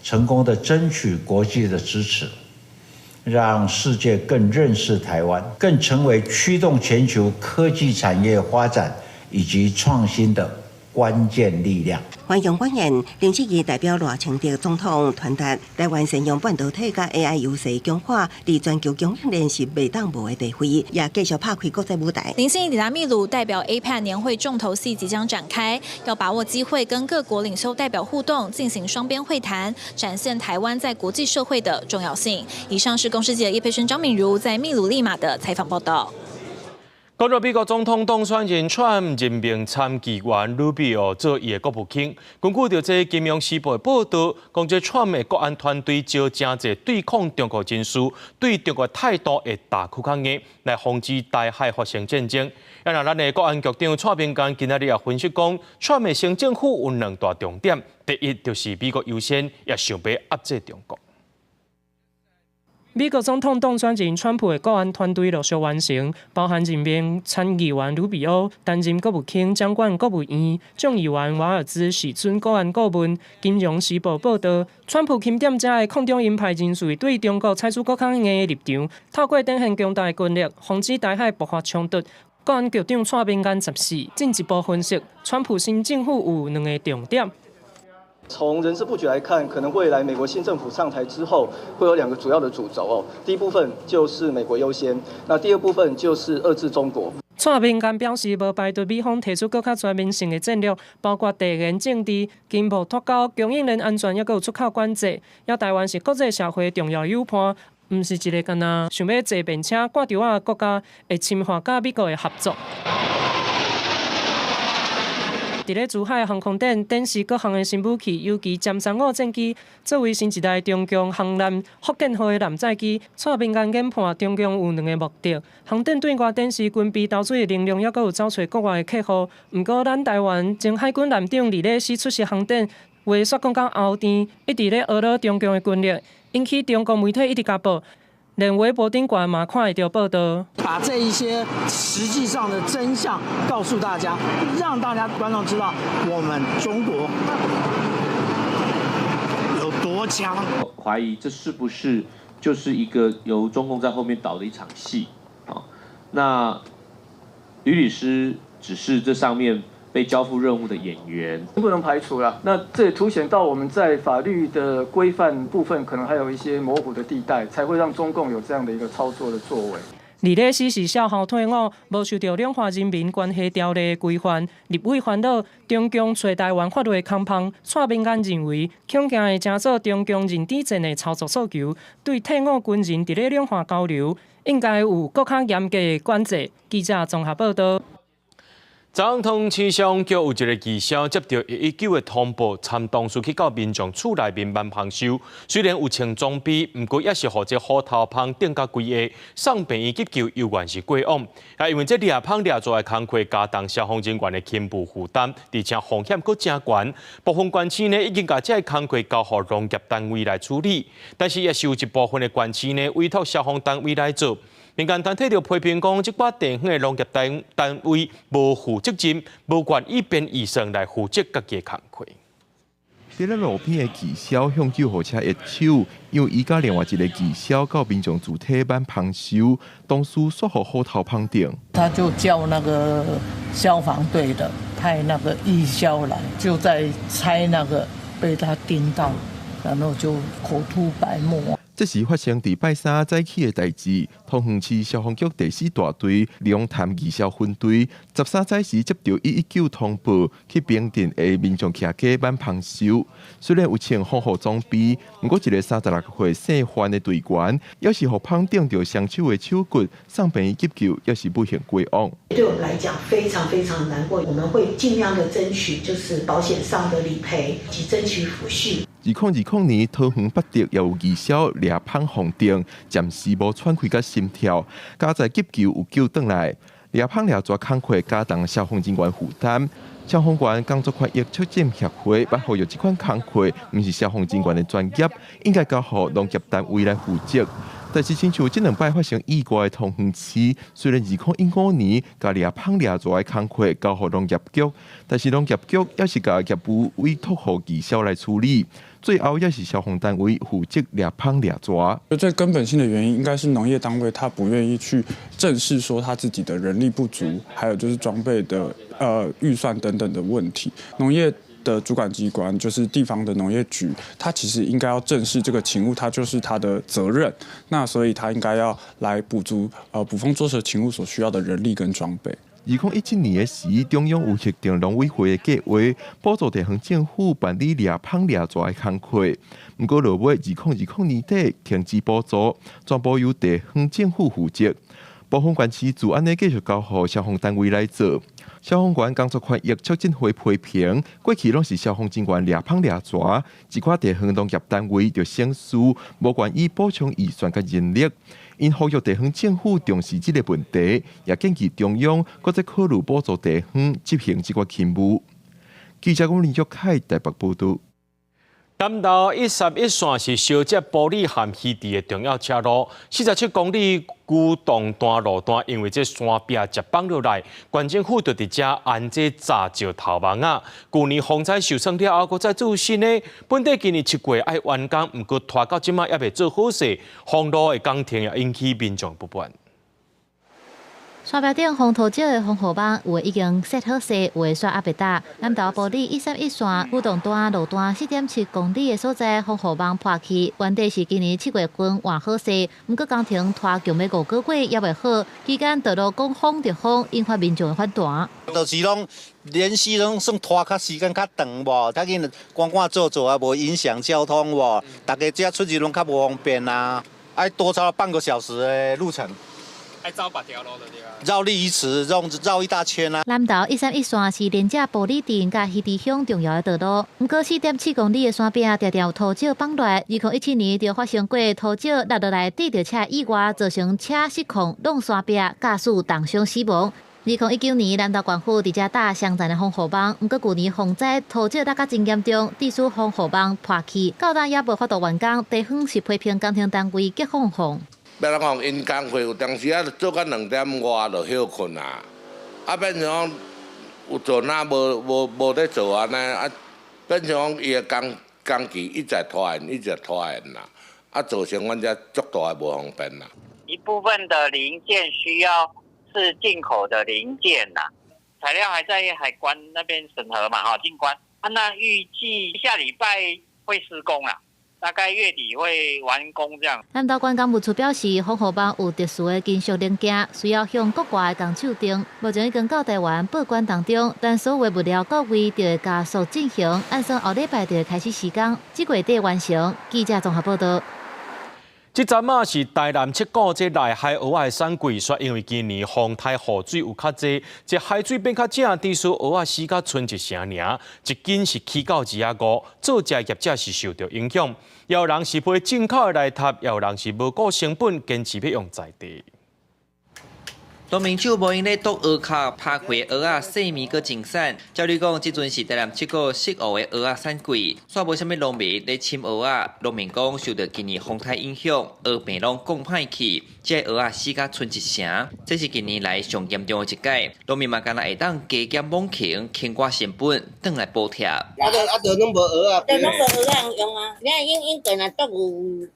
Speaker 19: 成功的爭取國際的支持。讓世界更認識台灣，更成為驅動全球科技產業發展以及創新的關鍵力量。
Speaker 9: 歡迎歡迎，林慶儀代表賴清德總統傳達台灣善用半導體佮 AI 優勢強化，佇全球供應鏈是袂當無的地位，也繼續拍開國際舞台。
Speaker 20: 林心儀抵達秘魯，代表 APEC 年會重頭戲即將展開，要把握機會跟各國領袖代表互動，進行雙邊會談，展現台灣在國際社會的重要性。以上是公視記者葉佩萱、張敏如在秘魯利馬的採訪報道。
Speaker 1: 講到美國總統當選人川普任命參議員魯比奧做伊的國務卿，根據著這個金融時報的報道，講這川普的國安團隊招誠濟對抗中國人士，對中國態度會打較硬，來防止台海發生戰爭。啊，若咱的國安局長蔡明健今仔日也分析講，川普的新政府有兩大重點，第一就是美國優先，也想欲壓制中國。
Speaker 21: 美國總統當選人川普的國安團隊陸續完成，包含任命參議員魯比歐擔任國務卿，掌管國務院；眾議員瓦爾茲是準國安顧問。金融時報報導，川普欽點遮的抗中鷹派人士對中國採取閣較硬的立場，透過展現強大的軍力，防止台海爆發衝突。國安局長蔡明健14進一步分析，川普新政府有兩个重點。
Speaker 22: 從人事布局來看，可能未來美國新政府上台之後，會有兩個主要的主軸哦。第一部分就是美國優先，那第二部分就是遏制中國。
Speaker 21: 蔡明健表示，無排除美方提出閣較全面性的戰略，包括地緣政治、經貿脫鈎、供應鏈安全，抑閣有出口管制。也台灣是國際社會重要友伴，毋是一个干焦想欲坐便車掛著仔國家，會深化佮美國的合作。佇咧珠海航空展展示各項的新武器，尤其殲35戰機作為新一代中共航艦福建號的艦載機，蔡明健研判中共有兩个目的：航展對外展示軍備投資的能量，抑閣有走揣國外的客戶。毋過，咱台灣前海軍艦長李禮斯出席航展，話煞講甲後甜，一直咧呵咾中共的軍力，引起中國媒體一直共報。連微博頂懸嘛看會著報導，
Speaker 23: 把這一些實際上的真相告訴大家，讓大家觀眾知道我們中國有多強。
Speaker 24: 懷疑這是不是就是一個由中共在後面導的一場戲？啊，那呂律師只是這上面被交付任務的演員，
Speaker 22: 不能排除啦。那這也凸顯到我們在法律的規範部分，可能還有一些模糊的地帶，才會讓中共有這樣的一個操作的作為。
Speaker 21: 李禮斯是少校退伍，無受著兩岸人民關係條例的規範，立委煩惱中共揣台灣法律的空縫。蔡明健認為，恐驚會成做中共認知戰的操作訴求，對退伍軍人佇咧兩岸交流，應該有閣較嚴格的管制。記者綜合報導。
Speaker 1: 總統氣象局有一个記者接著119的通報，參同事去到民眾厝內面挽蜂收，雖然有穿裝備，毋過也是予這虎頭蜂叮甲規下，送病院急救猶原是過往。啊，因為這掠蜂掠做的工課加重消防人員的輕負負擔，而且風險閣誠懸。部分縣市呢已經共這个工課交予農業單位來處理，但是也是有一部分的縣市呢委託消防單位來做。民間團體就批評講，這寡地方的農業單位無負責任，無願意編預算來負責家己的工課。
Speaker 7: 佇咧路邊的義消向救護車揮手，因為伊佮另外一個義消到民眾主體挽芳收，同時煞予虎頭蜂叮。
Speaker 8: 他就叫那個消防隊的派那個義消來，就在拆那個被他叮到，然後就口吐白沫。
Speaker 7: 這是發生佇拜三早起的代誌，桃園市消防局第四大隊龍潭義消分隊13早時接著119通報，去平鎮的民眾徛家挽芳收。雖然有穿防護裝備，毋過一个36歲姓范的隊員，猶是予蜂叮著雙手的手骨，送病院急救，猶是不幸過往。
Speaker 11: 對我們來講非常非常難過，我們會盡量的爭取，就是保險上的理賠及爭取撫恤。
Speaker 7: 2020年，桃園八德也有義消掠蜂予叮，暫時無喘氣佮心跳，佳哉急救有救轉來。掠蜂掠蛇工課加重消防人員負擔。消防員工作權益促進協會捌呼籲這款工課毋是消防人員的專業，應該交予農業單位來負責。但是，親像這兩擺發生意外的桃園市，雖然2015年共掠蜂掠蛇的工課交予農業局，但是農業局猶是共業務委託予義消來處理，最後猶是消防單位負責掠蜂掠蛇。
Speaker 12: 最根本性的原因，應該是農業單位他不願意去正視說他自己的人力不足，還有就是裝備的預算等等的問題。農業的主管機關就是地方的農業局，他其實應該要正視這個勤務，他就是他的責任。那所以他應該要來補足捕蜂捉蛇勤務所需要的人力跟裝備。
Speaker 7: 2017年的時，中央有核定農委會的計劃，補助地方政府辦理掠蜂掠蛇的工課。毋過落尾2020年底停止補助，全部由地方政府負責。部分縣市就按呢繼續交予消防單位來做。消防員工作權益促進會批評，過去攏是消防人員掠蜂掠蛇，一寡地方農業單位就省事，無願意補充預算佮人力。𪜶呼籲地方政府重視這个問題，也建議中央閣再考慮補助地方執行這個勤務。記者龚林玉凱台北報導。
Speaker 1: 南投131線是相接埔里和魚池的重要車路，47公里古洞段路段，因為這山壁接崩落來，縣政府就佇遮安這閘石頭網仔。舊年風災受損了後，閣再做新的。本底今年7月愛完工，毋過拖到這馬猶未做好勢，封路的工程也引起民眾不滿。
Speaker 2: 山壁頂風土石的防護網有的已經設好勢，有的煞猶未搭。南投埔里131線古洞段路段4.7公里的所在，防護網破去，原底是今年7月份換好勢，毋過工程拖強欲5個月猶未好，期間道路講封就封，引發民眾的反彈。
Speaker 13: 就是攏連續攏算拖較時間較長無，較緊趕趕做做啊，無影響交通無，大家這出入攏較無方便啊，愛多超半個小時的路程。
Speaker 25: 愛走別條路就對啊。
Speaker 13: 繞鯉魚池，繞繞一大圈啊。
Speaker 2: 南投131線是連接埔里鎮佮魚池鄉重要的道路，毋過4.7公里的山壁常常有土石崩落來。2017年就發生過土石落落來硩著車意外，造成車失控挵山壁，駕駛重傷死亡。2019年南投縣府佇遮搭雙層的防護網，毋過舊年風災土石落甲真嚴重，致使防護網破去，到今猶無法度完工。地方是批評工程單位激放放。
Speaker 26: 欲按怎講，𪜶工課有當時仔做到2點外就歇睏啊，啊變成講有陣仔無無無咧做按呢，啊變成講伊的工工期一直拖延，一直拖延啦，啊造成阮遮足大的無方便啦。
Speaker 27: 一部分的零件需要是進口的零件啦，材料還在海關那邊審核嘛，哈，進關，啊，那預計下禮拜會施工啦。大概月底會完工這樣。
Speaker 2: 南投縣工務處表示，防護網有特殊的金屬零件，需要向國外的工廠訂。目前已經到台灣報關當中，等所有物料到位，就會加速進行。按算後禮拜就會開始施工，這月底完成。記者綜合報導。
Speaker 1: 這陣仔是台南七股這內海蚵仔的產季，煞因為今年風颱雨水有較濟，這海水變較正，致使蚵仔死甲賰一成爾，一斤是起到25，做食業者是受著影響。有人是飛進口的來翕，也有人是無顧成本，堅持欲用在地。
Speaker 3: 農民手無閒咧剁蚵殼，拍開蚵仔細味閣真散。照理講，這陣是台南七股食蚵的蚵仔產季，煞無啥物農民咧攕蚵仔。農民講，受著今年風颱影響，蚵病攏降歹去，這蚵仔死甲賰一成。這是近年來上嚴重的一擺。農民嘛干焦會當加減猛勤，慳寡成本，轉來補貼。
Speaker 4: 啊，就啊，就攏無蚵仔，就攏無蚵仔用啊！你應應該若剁有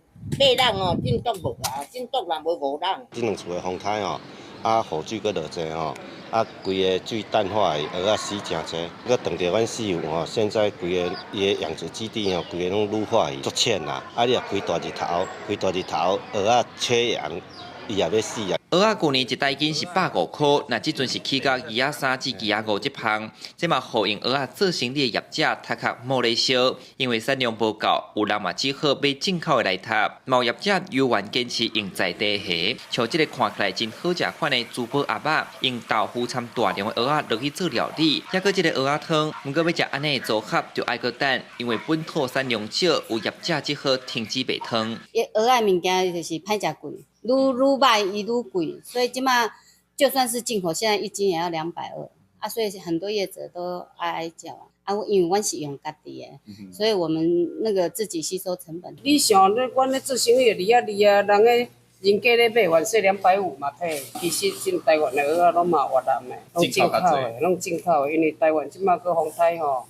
Speaker 4: 八籠哦，真剁無啊，真剁若無五籠。
Speaker 10: 這兩次的風颱吼。啊，雨水閣落濟吼，啊，規个水淡化的蚵仔死誠濟，閣撞著阮四湖吼，現在規个伊的養殖基地吼，規个攏滷化去，足淺啦，啊，你若開大日頭，開大日頭，蚵仔缺氧，伊也欲死啊。
Speaker 3: 蚵仔舊年一大斤是150箍，若這陣是起到23至25這芳，這嘛予用蚵仔做生意的業者頭殼冒咧燒，因為產量無夠，有人嘛只好買進口的來煠。嘛有業者猶原堅持用在地蝦，像這個看起來真好食款的珠寶鴨仔，用豆腐摻大量的蚵仔落去做料理，抑閣這个蚵仔湯，毋過欲食按呢的組合就愛閣等，因為本土產量少，有業者只好停止賣湯。
Speaker 14: 蚵仔物件就是歹食貴。愈愈䆀伊愈貴，所以這馬就算是進口，現在一斤也要220啊，所以很多業者都哀哀叫啊。啊，因為阮是用家己的，所以我們那個自己吸收成本。
Speaker 15: 你想，你阮咧做生意離啊離啊，人咧人家咧買完說250嘛退，其實進台灣的蚵仔攏嘛越南的，攏進口的，攏進口的，因為台灣這馬閣風颱吼。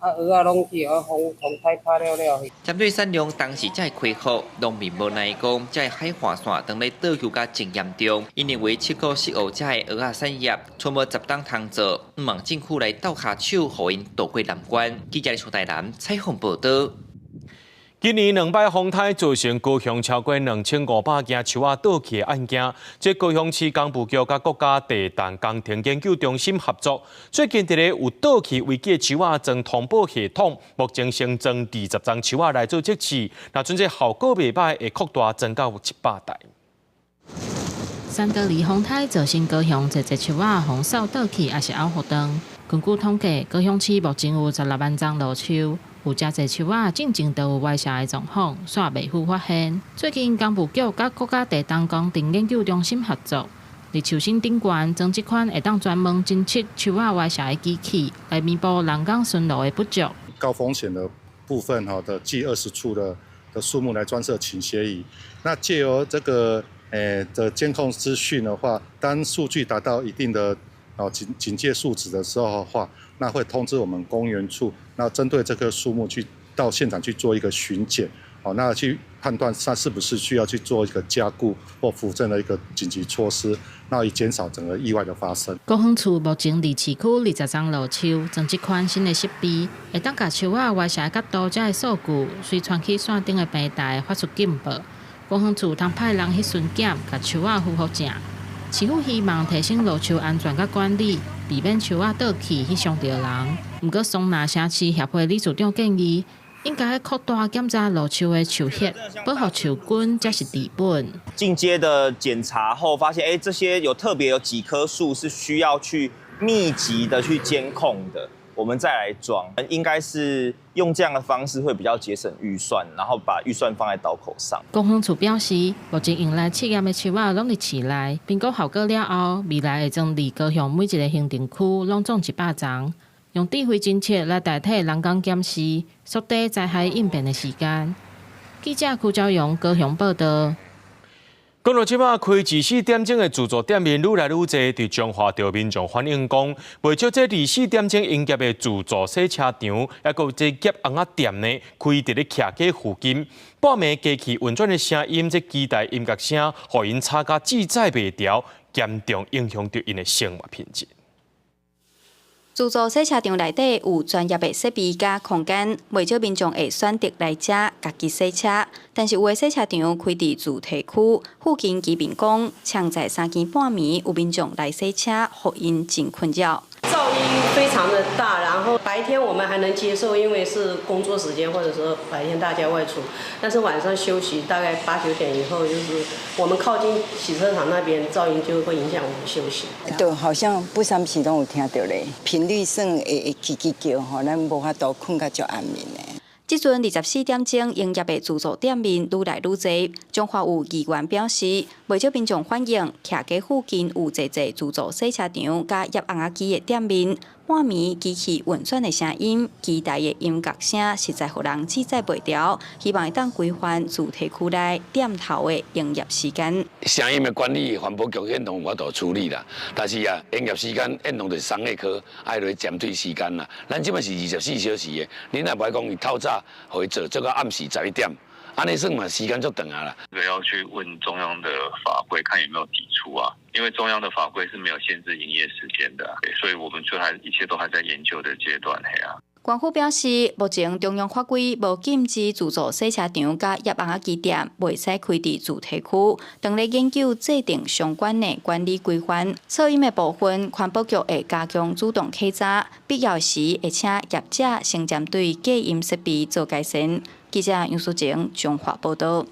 Speaker 15: 啊，蚵仔攏去予風風颱拍了了。
Speaker 3: 針對產量當時才會恢復，農民無奈講，這海岸線當咧倒休甲真嚴重，𪜶認為七股食蚵遮的蚵仔產業，賰無10冬通做，毋望政府來鬥跤手，予𪜶渡過難關。記者李台南採訪報導。
Speaker 1: 今年兩擺風颱造成高雄超過2500件樹仔倒去的案件，這高雄市工部局佮國家地動工程研究中心合作，最近佇咧有倒去危機的樹仔裝通報系統，目前先裝20叢樹仔來做測試，若準這效果袂䆀，會擴大裝到700台。
Speaker 16: 三多利風颱造成高雄濟濟樹仔予掃倒去，抑是拗予斷。根據統計，高雄市目前有16萬叢老樹。有誠濟樹仔進前就有歪斜的狀況，煞袂赴發現。最近工部局佮國家地動工程研究中心合作，佇樹身頂懸裝這款會當專門偵測樹仔歪斜的機器，來彌補人工巡邏的不足。
Speaker 17: 高風險的部分哈的計20處的樹木來裝設傾斜儀，那借由這個的監控資訊的話，當數據達到一定的哦警戒數值的時候的話，那會通知我們公園處，那針對這棵樹木去到現場去做一個巡檢，好，那去判斷它是不是需要去做一個加固或扶正的一個緊急措施，那以減少整個意外的發生。
Speaker 16: 公園處目前佇市區20叢老樹裝這款新的設備，會當共樹仔歪斜角度遮的數據，隨傳去線頂的平台發出警報。公園處通派人去巡檢，共樹仔扶予正。市府希望提升老樹安全佮管理，避免樹仔倒去去傷著人。毋過桑拿城市協會理事長建議，應該擴大檢查老樹的樹葉，保護樹根才是治本。
Speaker 28: 進階的檢查後發現，這些有特別有幾棵樹是需要去密集的去監控的，我們再來裝，應該是用這樣的方式會比較節省預算，然後把預算放在刀口上。
Speaker 16: 公園處表示，目前用來試驗的樹仔攏佇市內，評估效果了後，未來會將佇高雄每一个行政區攏種100叢，用智慧偵測來代替人工檢視，縮短災害應變的時間。記者柯昭陽高雄報導。
Speaker 1: 講到這擺開24點鐘的自助店面愈來愈濟，佇彰化就民眾反映講，袂少這24點鐘營業的自助洗車場，抑閣有這夾尪仔店呢，開佇咧徛街附近，半暝機器運轉的聲音，這機台音樂聲，予𪜶吵甲志在袂牢，嚴重影響著𪜶的生活品質。
Speaker 29: 自助洗車場內底有專業的設備佮空間，袂少民眾會選擇來遮家己洗車。但是有的洗車場開佇住宅區，附近居民講，常在三更半暝有民眾來洗車，予𪜶真困擾。
Speaker 30: 噪音非常的大，然後白天我們還能接受，因為是工作時間，或者說白天大家外出。但是晚上休息，大概八九點以後，就是我們靠近洗車場那邊，噪音就會影響我們休息。
Speaker 31: 對，好像不三時攏有聽著咧，頻率算會會吱吱叫吼，咱無法度睏甲足安眠的。
Speaker 29: 這陣24點鐘營業的自助店面愈來愈濟。彰化有議員表示，袂少民眾反映，徛街附近有濟濟自助洗車場佮醃甕仔機的店面，半暝機器運轉的聲音、機台的音樂聲，實在予人自在袂牢。希望會當規範自提區內店頭的營業時間。
Speaker 5: 聲音的管理，環保局現當有法度處理啦。但是啊，營業時間現當就是商業科愛來針對時間啦。咱這擺是24小時的，你若無愛講伊透早予伊做，做到暗時11點，按呢算嘛時間足長啊啦。
Speaker 6: 這個要去問中央的法規，看有沒有抵觸啊？因為中央的法規是沒有限制營業時間的，所以我們就還一切都還在研究的階段，嘿啊。
Speaker 29: 官府表示，目前中央法規無禁止自助洗車場佮醃甕仔機店袂使開佇住宅區，當咧研究制定相關的管理規範。噪音的部分，環保局會加強主動稽查，必要時會請業者先針對隔音設備做改善。記者楊淑靜彰化報導。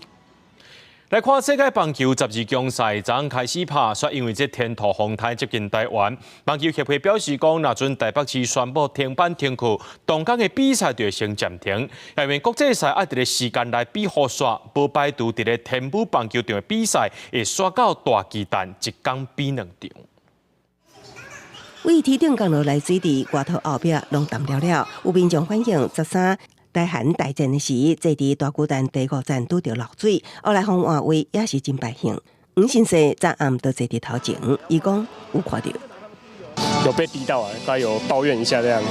Speaker 1: 來看世界棒球十二強賽昨昏開始拍，煞因為這天兔風颱接近台灣，棒球協會表示講，若陣台北市宣布停班停課，當工的比賽就會先暫停。因為國際賽愛佇咧時間內比予煞，無排除佇咧天母棒球場的比賽會煞到大巨蛋一工比兩場。
Speaker 8: 為天頂降落來水佇外頭後壁攏澹了了，有民眾反映13台韓大戰的時，坐佇大巨蛋第五層拄著漏水，後來予換位也是真敗興。吳先生昨暗就坐佇頭前，伊講有看著，
Speaker 9: 有被滴到啊，他有抱怨一下這樣。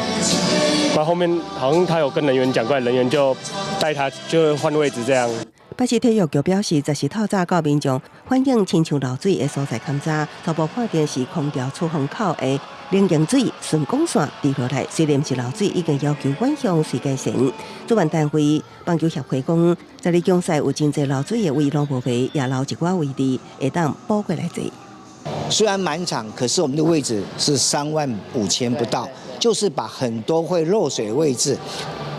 Speaker 9: 那後面好像他有跟人員講過，人員就帶他就換位置這樣。
Speaker 8: 北市體育局表示，十四透早到民眾反映親像漏水的所在勘查，初步判定是空調出風口的冷凝水順管線滴落來，雖然毋是漏水，已經要求管向水改善。主辦單位棒球協會講，十二強賽有真濟漏水的位攏無賣，也留一寡位置會當補過來坐。
Speaker 18: 雖然滿場，可是我們的位置是3萬5千不到，就是把很多會漏水位置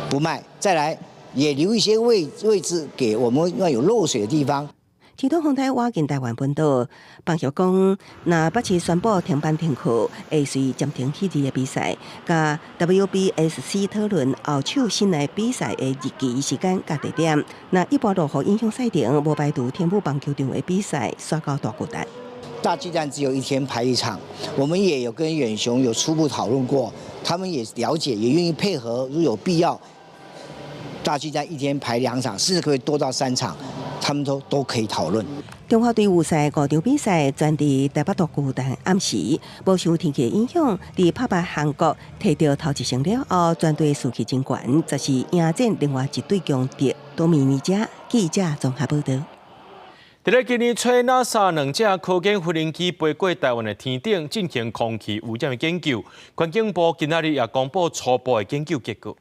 Speaker 18: 不賣，再來也留一些位置給我們要有漏水的地方。
Speaker 8: 天兔風颱倚近台灣本島，棒協講，若北市宣布停班停課，會隨暫停彼日的比賽，佮 WBSC 討論後手新的比賽的日期、時間佮地點。若一般落雨影響賽程，無排除天母棒球場的比賽煞到大巨蛋。
Speaker 18: 大巨蛋只有一天排一場，我們也有跟遠雄有初步討論過，他們也了解，也願意配合，如有必要，大巨蛋一天排兩場，甚至可以多到三場，他們都可以討論。
Speaker 8: 中華隊預賽五場比賽全佇台北大巨蛋暗時，無受天氣影響，佇拍敗韓國摕著頭一勝了後，全隊士氣真懸，就是迎戰另外一對強敵多米尼加。記者綜合報導。
Speaker 1: 佇咧今年初，NASA 兩架科研飛行機飛過台灣的天頂，進行空氣污染的研究。環境部今仔日也公布初步的研究結果。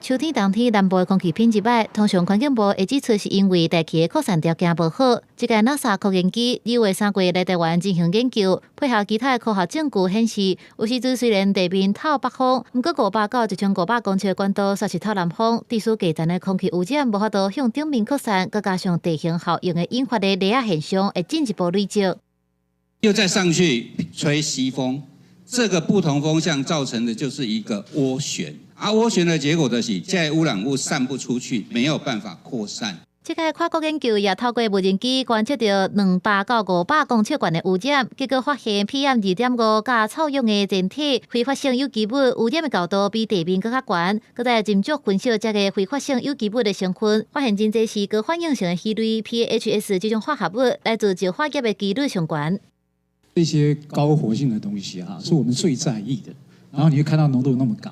Speaker 2: 秋天、冬天，南部的空氣品質䆀，通常環境部會指出是因為大氣的擴散條件無好。這屆 NASA 科研機二月、3月來台灣進行研究，配合其他的科學證據顯示，有時陣雖然地面透北風，毋過500到1500公尺的懸度，煞是透南風，致使低層的空氣污染無法度向頂面擴散，閣加上地形效應的引發的雷壓現象會進一步累積。
Speaker 19: 又再上去吹西風，這個不同風向造成的就是一個渦旋。啊，渦旋的結果就是這個污染物散不出去，沒有辦法擴散。
Speaker 2: 這個跨國研究也透過無人機觀測著200到500公尺懸的污染，結果發現 PM2.5佮臭氧的前體揮發性有機物污染的高度比地面閣較懸。閣再斟酌分析這個揮發性有機物的成分，發現真濟是高反應性的烯類 PAHs 這種化合物來自石化業的幾率上懸。
Speaker 20: 這些高活性的東西啊，是我們最在意的。然後你會看到濃度那麼高。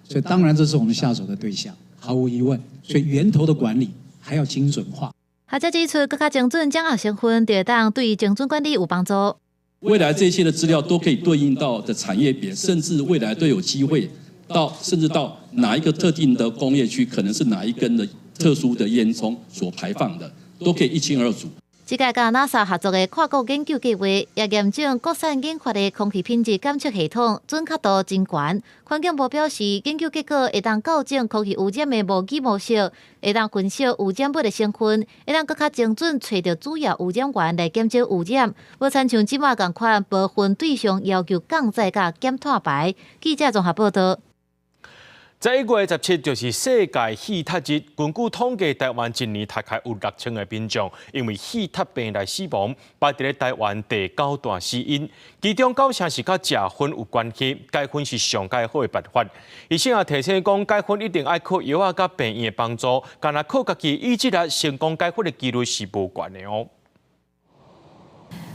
Speaker 20: 所以當然這是我們下手的對象，毫無疑問。所以源頭的管理還要精準化。
Speaker 2: 學者指出，閣較精準掌握成分，就會當對精準管理有幫助。
Speaker 21: 未來這些的資料都可以對應到的產業別，甚至未來都有機會到，甚至到哪一個特定的工業區，可能是哪一根的特殊的煙囪所排放的，都可以一清二楚。
Speaker 2: 這屆佮 NASA 合作的跨國研究計劃，也驗證國產研發的空氣品質監測系統準確度真懸。環境部表示，研究結果會當校正空氣污染的模擬模式，會當分析污染物的成分，會當閣較精準揣著主要污染源來減少污染。無親像這馬仝款，部分對象要求降載佮減碳排。記者綜合報導。
Speaker 1: 11月17就是世界血壓日。根據統計，台灣一年大概有6000個民眾因為血壓病來死亡，排佇咧台灣第九大死因。其中九成是佮食薰有關係，戒薰是上蓋好的辦法。醫生也提醒講，戒薰一定愛靠藥仔佮病院的幫助，干焦靠家己意志力成功戒薰的幾率是無懸的哦。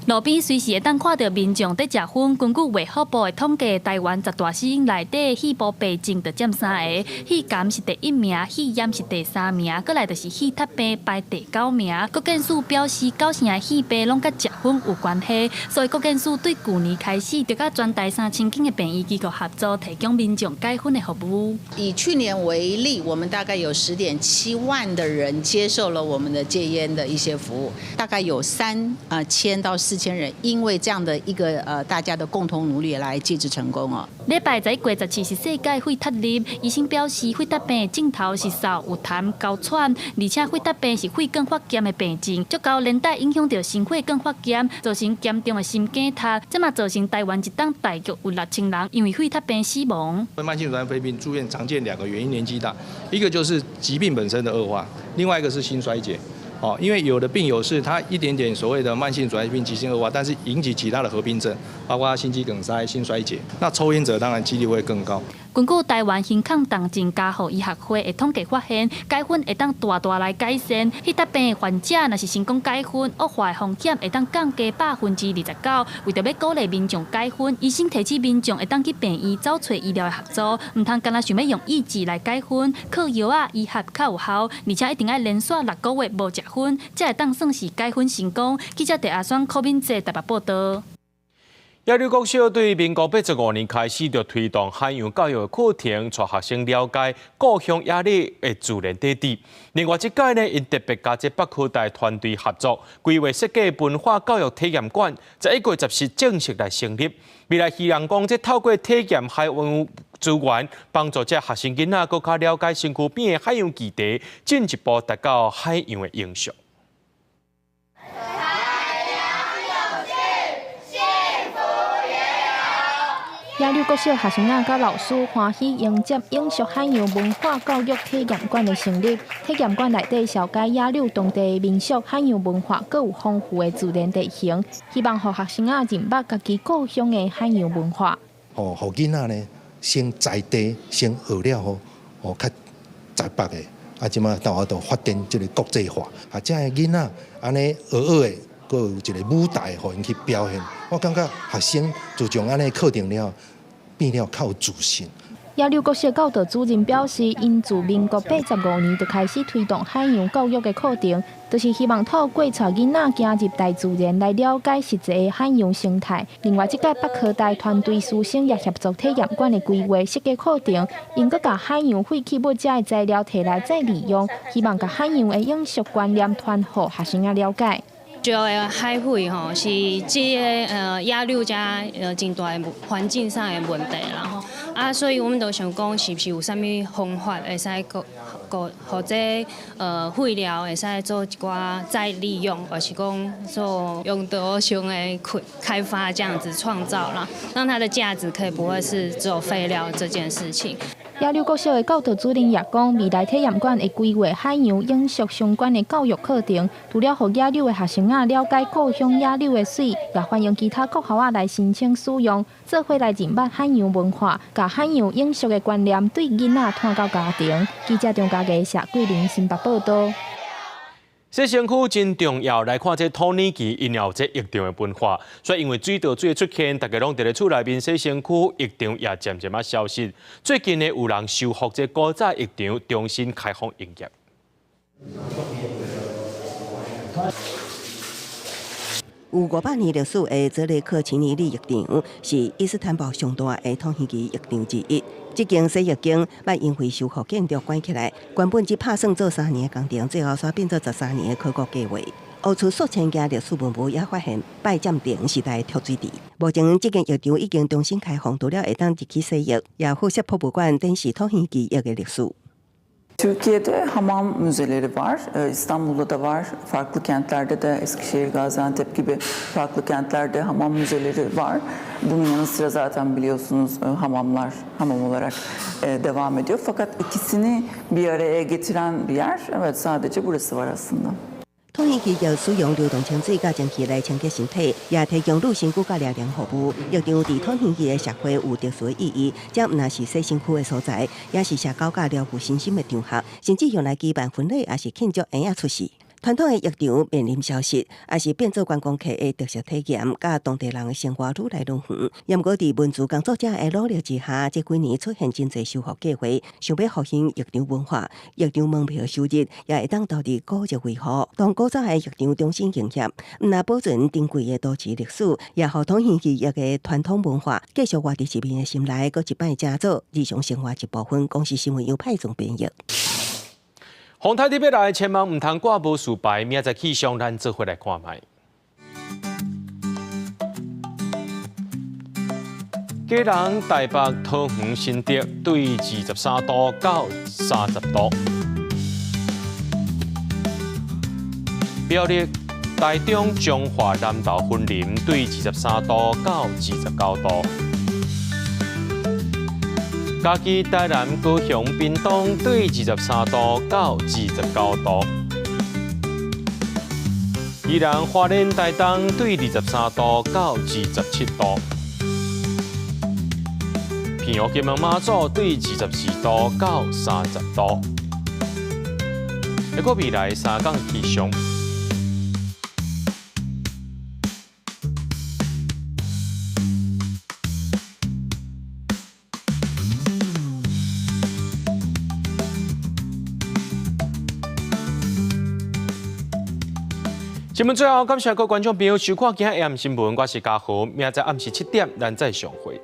Speaker 4: 路邊隨時會當看著民眾佇食薰。根據衛福部的統計，台灣十大死因內底，肺部病症就佔三个，肺癌是第一名，肺炎是第三名，閣來就是血壓病排第九名。國健署表示，九成的肺病攏佮食薰有關係，所以國健署對舊年開始就佮全台3000間的病院機構合作，提供民眾戒薰的服務。
Speaker 7: 以去年為例，我們大概有10.7萬的人接受了我們的戒菸的一些服務，大概有3000到4000人，因為這樣的一個大家的共同努力來戒治成功哦。
Speaker 4: 禮拜11月17是世界血壓日，醫生表示血壓病的症頭是嗽、有痰、喉喘，而且血壓病是血管發炎的病症，足夠連帶影響著心血管發炎，造成嚴重的心梗塞，這嘛造成台灣一冬大約有6000人因為血壓病死亡。
Speaker 11: 慢性阻塞肺病住院常見兩個原因，年紀大，一個就是疾病本身的惡化，另外一個是心衰竭。哦，因為有的病友是他一點點所謂的慢性阻塞病急性惡化，但是引起其他的合併症，包括心肌梗塞、心衰竭。那抽菸者當然幾率會更高。
Speaker 4: 根據台灣胸腔重症加護醫學會的統計發現，戒薰會當大大來改善血壓病的患者，若是成功戒薰，惡化的風險會當降低29%。為著欲鼓勵民眾戒薰，醫生提醒民眾會當去病院找揣醫療的合作，毋通干焦想欲用意志來戒薰，靠藥仔醫學較有效，而且一定愛連續6個月無食薰，才會當算是戒薰成功。記者鄭阿雙、柯敏哲台北報道。
Speaker 1: 野柳國小對民國85年開始就推動海洋教育的課程，帶學生了解故鄉野柳的自然地理。另外，這屆呢，𪜶特別佮這北科大團隊合作，規劃設計文化教育體驗館，11月14正式來成立。未來希望講，這透過體驗海洋資源，幫助這學生囡仔閣較了解身軀邊的海洋議題，進一步達到海洋的永續。
Speaker 12: 海洋有趣，幸福也有。
Speaker 13: 野柳國小學生仔佮老師歡喜迎接永續海洋文化教育體驗館的成立。體驗館內底紹介野柳當地民俗海洋文化，閣有豐富的自然地形，希望予學生仔認捌家己故鄉的海洋文化。
Speaker 22: 哦，予囡仔呢，先在地先學了後，哦，較在北的，啊，這馬到度發展這个國際化，啊，這个囡仔按呢學學的，閣有一個舞台予𪜶去表現。我感覺學生自從按呢課程了，變了較有自信。
Speaker 13: 野柳國小教導主任表示，𪜶自民國85年就開始推動海洋教育的課程，就是希望透過帶囡仔走入大自然來了解實際的海洋生態。另外，這屆北科大團隊師生也協助體驗館的規劃設計課程，𪜶閣共海洋廢棄物這的材料提來再利用，希望共海洋的永續觀念傳予學生仔了解。
Speaker 16: 石的海廢吼是這个野柳遮真大的環境上的問題啦吼啊，所以阮們就想講，是毋是有啥物方法會使閣閣予這廢料會使做一寡再利用，或是講做用途上的開開發這樣子創造啦，讓它的價值可以不會是只有廢料這件事情。
Speaker 13: 野柳國小的教導主任也講，未來體驗館會規劃海洋永續相關的教育課程，除了予野柳的學生仔了解故鄉野柳的水，也歡迎其他國校仔來申請使用，做伙來認捌海洋文化，共海洋永續的觀念對囡仔傳到家庭。記者張家傑、謝桂玲新北報道。
Speaker 1: 洗身軀真重要，來看這土耳其𪜶有這浴場的文化，所以因為水道水的出現，大家攏佇咧厝內面洗身軀，浴場也漸漸仔消失。最近呢，有人修復這古早浴場，重新開放營業。
Speaker 8: 有500年歷史的澤雷克奇尼利浴場，是伊斯坦堡上大的土耳其浴場之一。這間洗浴間捌因為修復建築關起來，原本只拍算做3年的工程，最後煞變做13年的考古計劃。挖出數千件歷史文物，也發現拜占庭時代的蓄水池。目前這間浴場已經重新開放，除了會當入去洗浴，也附設博物館展示土耳其浴的歷史。
Speaker 23: Türkiye'de hamam müzeleri var. İstanbul'da da var. Farklı kentlerde de Eskişehir, Gaziantep gibi farklı kentlerde hamam müzeleri var. Bunun yanı sıra zaten biliyorsunuz hamamlar hamam olarak devam ediyor. Fakat ikisini bir araya getiren bir yer evet sadece burası var aslında.
Speaker 8: 桃園市要使用流動清水佮蒸氣來清潔身體，也提供女身軀佮涼涼服務。浴場佇桃園市的社會有特殊的意義，這毋但是洗身軀的所在，也是社交佮療癒身心的場合，甚至用來舉辦婚禮，抑是慶祝嬰仔出世。傳統的浴場面臨消失，抑是變做觀光客的特色體驗，佮當地人的生活愈來愈遠。毋過佇文資工作者的努力之下，這幾年出現真濟修復計劃，想欲復興浴場文化，浴場門票收入也會當投入古蹟維護。當古早的浴場重新營業，毋但保存珍貴的都市歷史，也予桃園市一個傳統文化繼續活佇市民的心內，閣一擺成做日常生活一部分。公視新聞由派總編譯。
Speaker 1: 風颱欲來，千萬毋通掛無事牌，明仔載氣象，咱做伙來看覓。基隆、台北、桃園、新竹對23度到30度。苗栗、台中、彰化、南投、雲林對23度到29度。嘉義、台南、高雄、屏東對23度到29度，宜蘭、花蓮、台東對23度到27度，澎湖、金門、馬祖對24度到30度。一個未來三工氣象。新聞最後，感謝各位觀眾朋友收看今日 AM 新聞，我是嘉豪，明仔載暗時7點，咱再相會。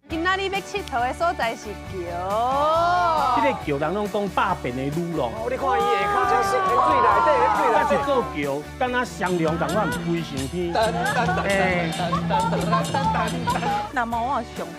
Speaker 3: 今仔日欲𨑨迌的所在是橋。
Speaker 10: 這个橋人攏講百變的女郎。
Speaker 14: 你看伊下跤，水內底，水內底。
Speaker 10: 這座橋，敢若雙龍仝款飛上天。
Speaker 3: 那麼我上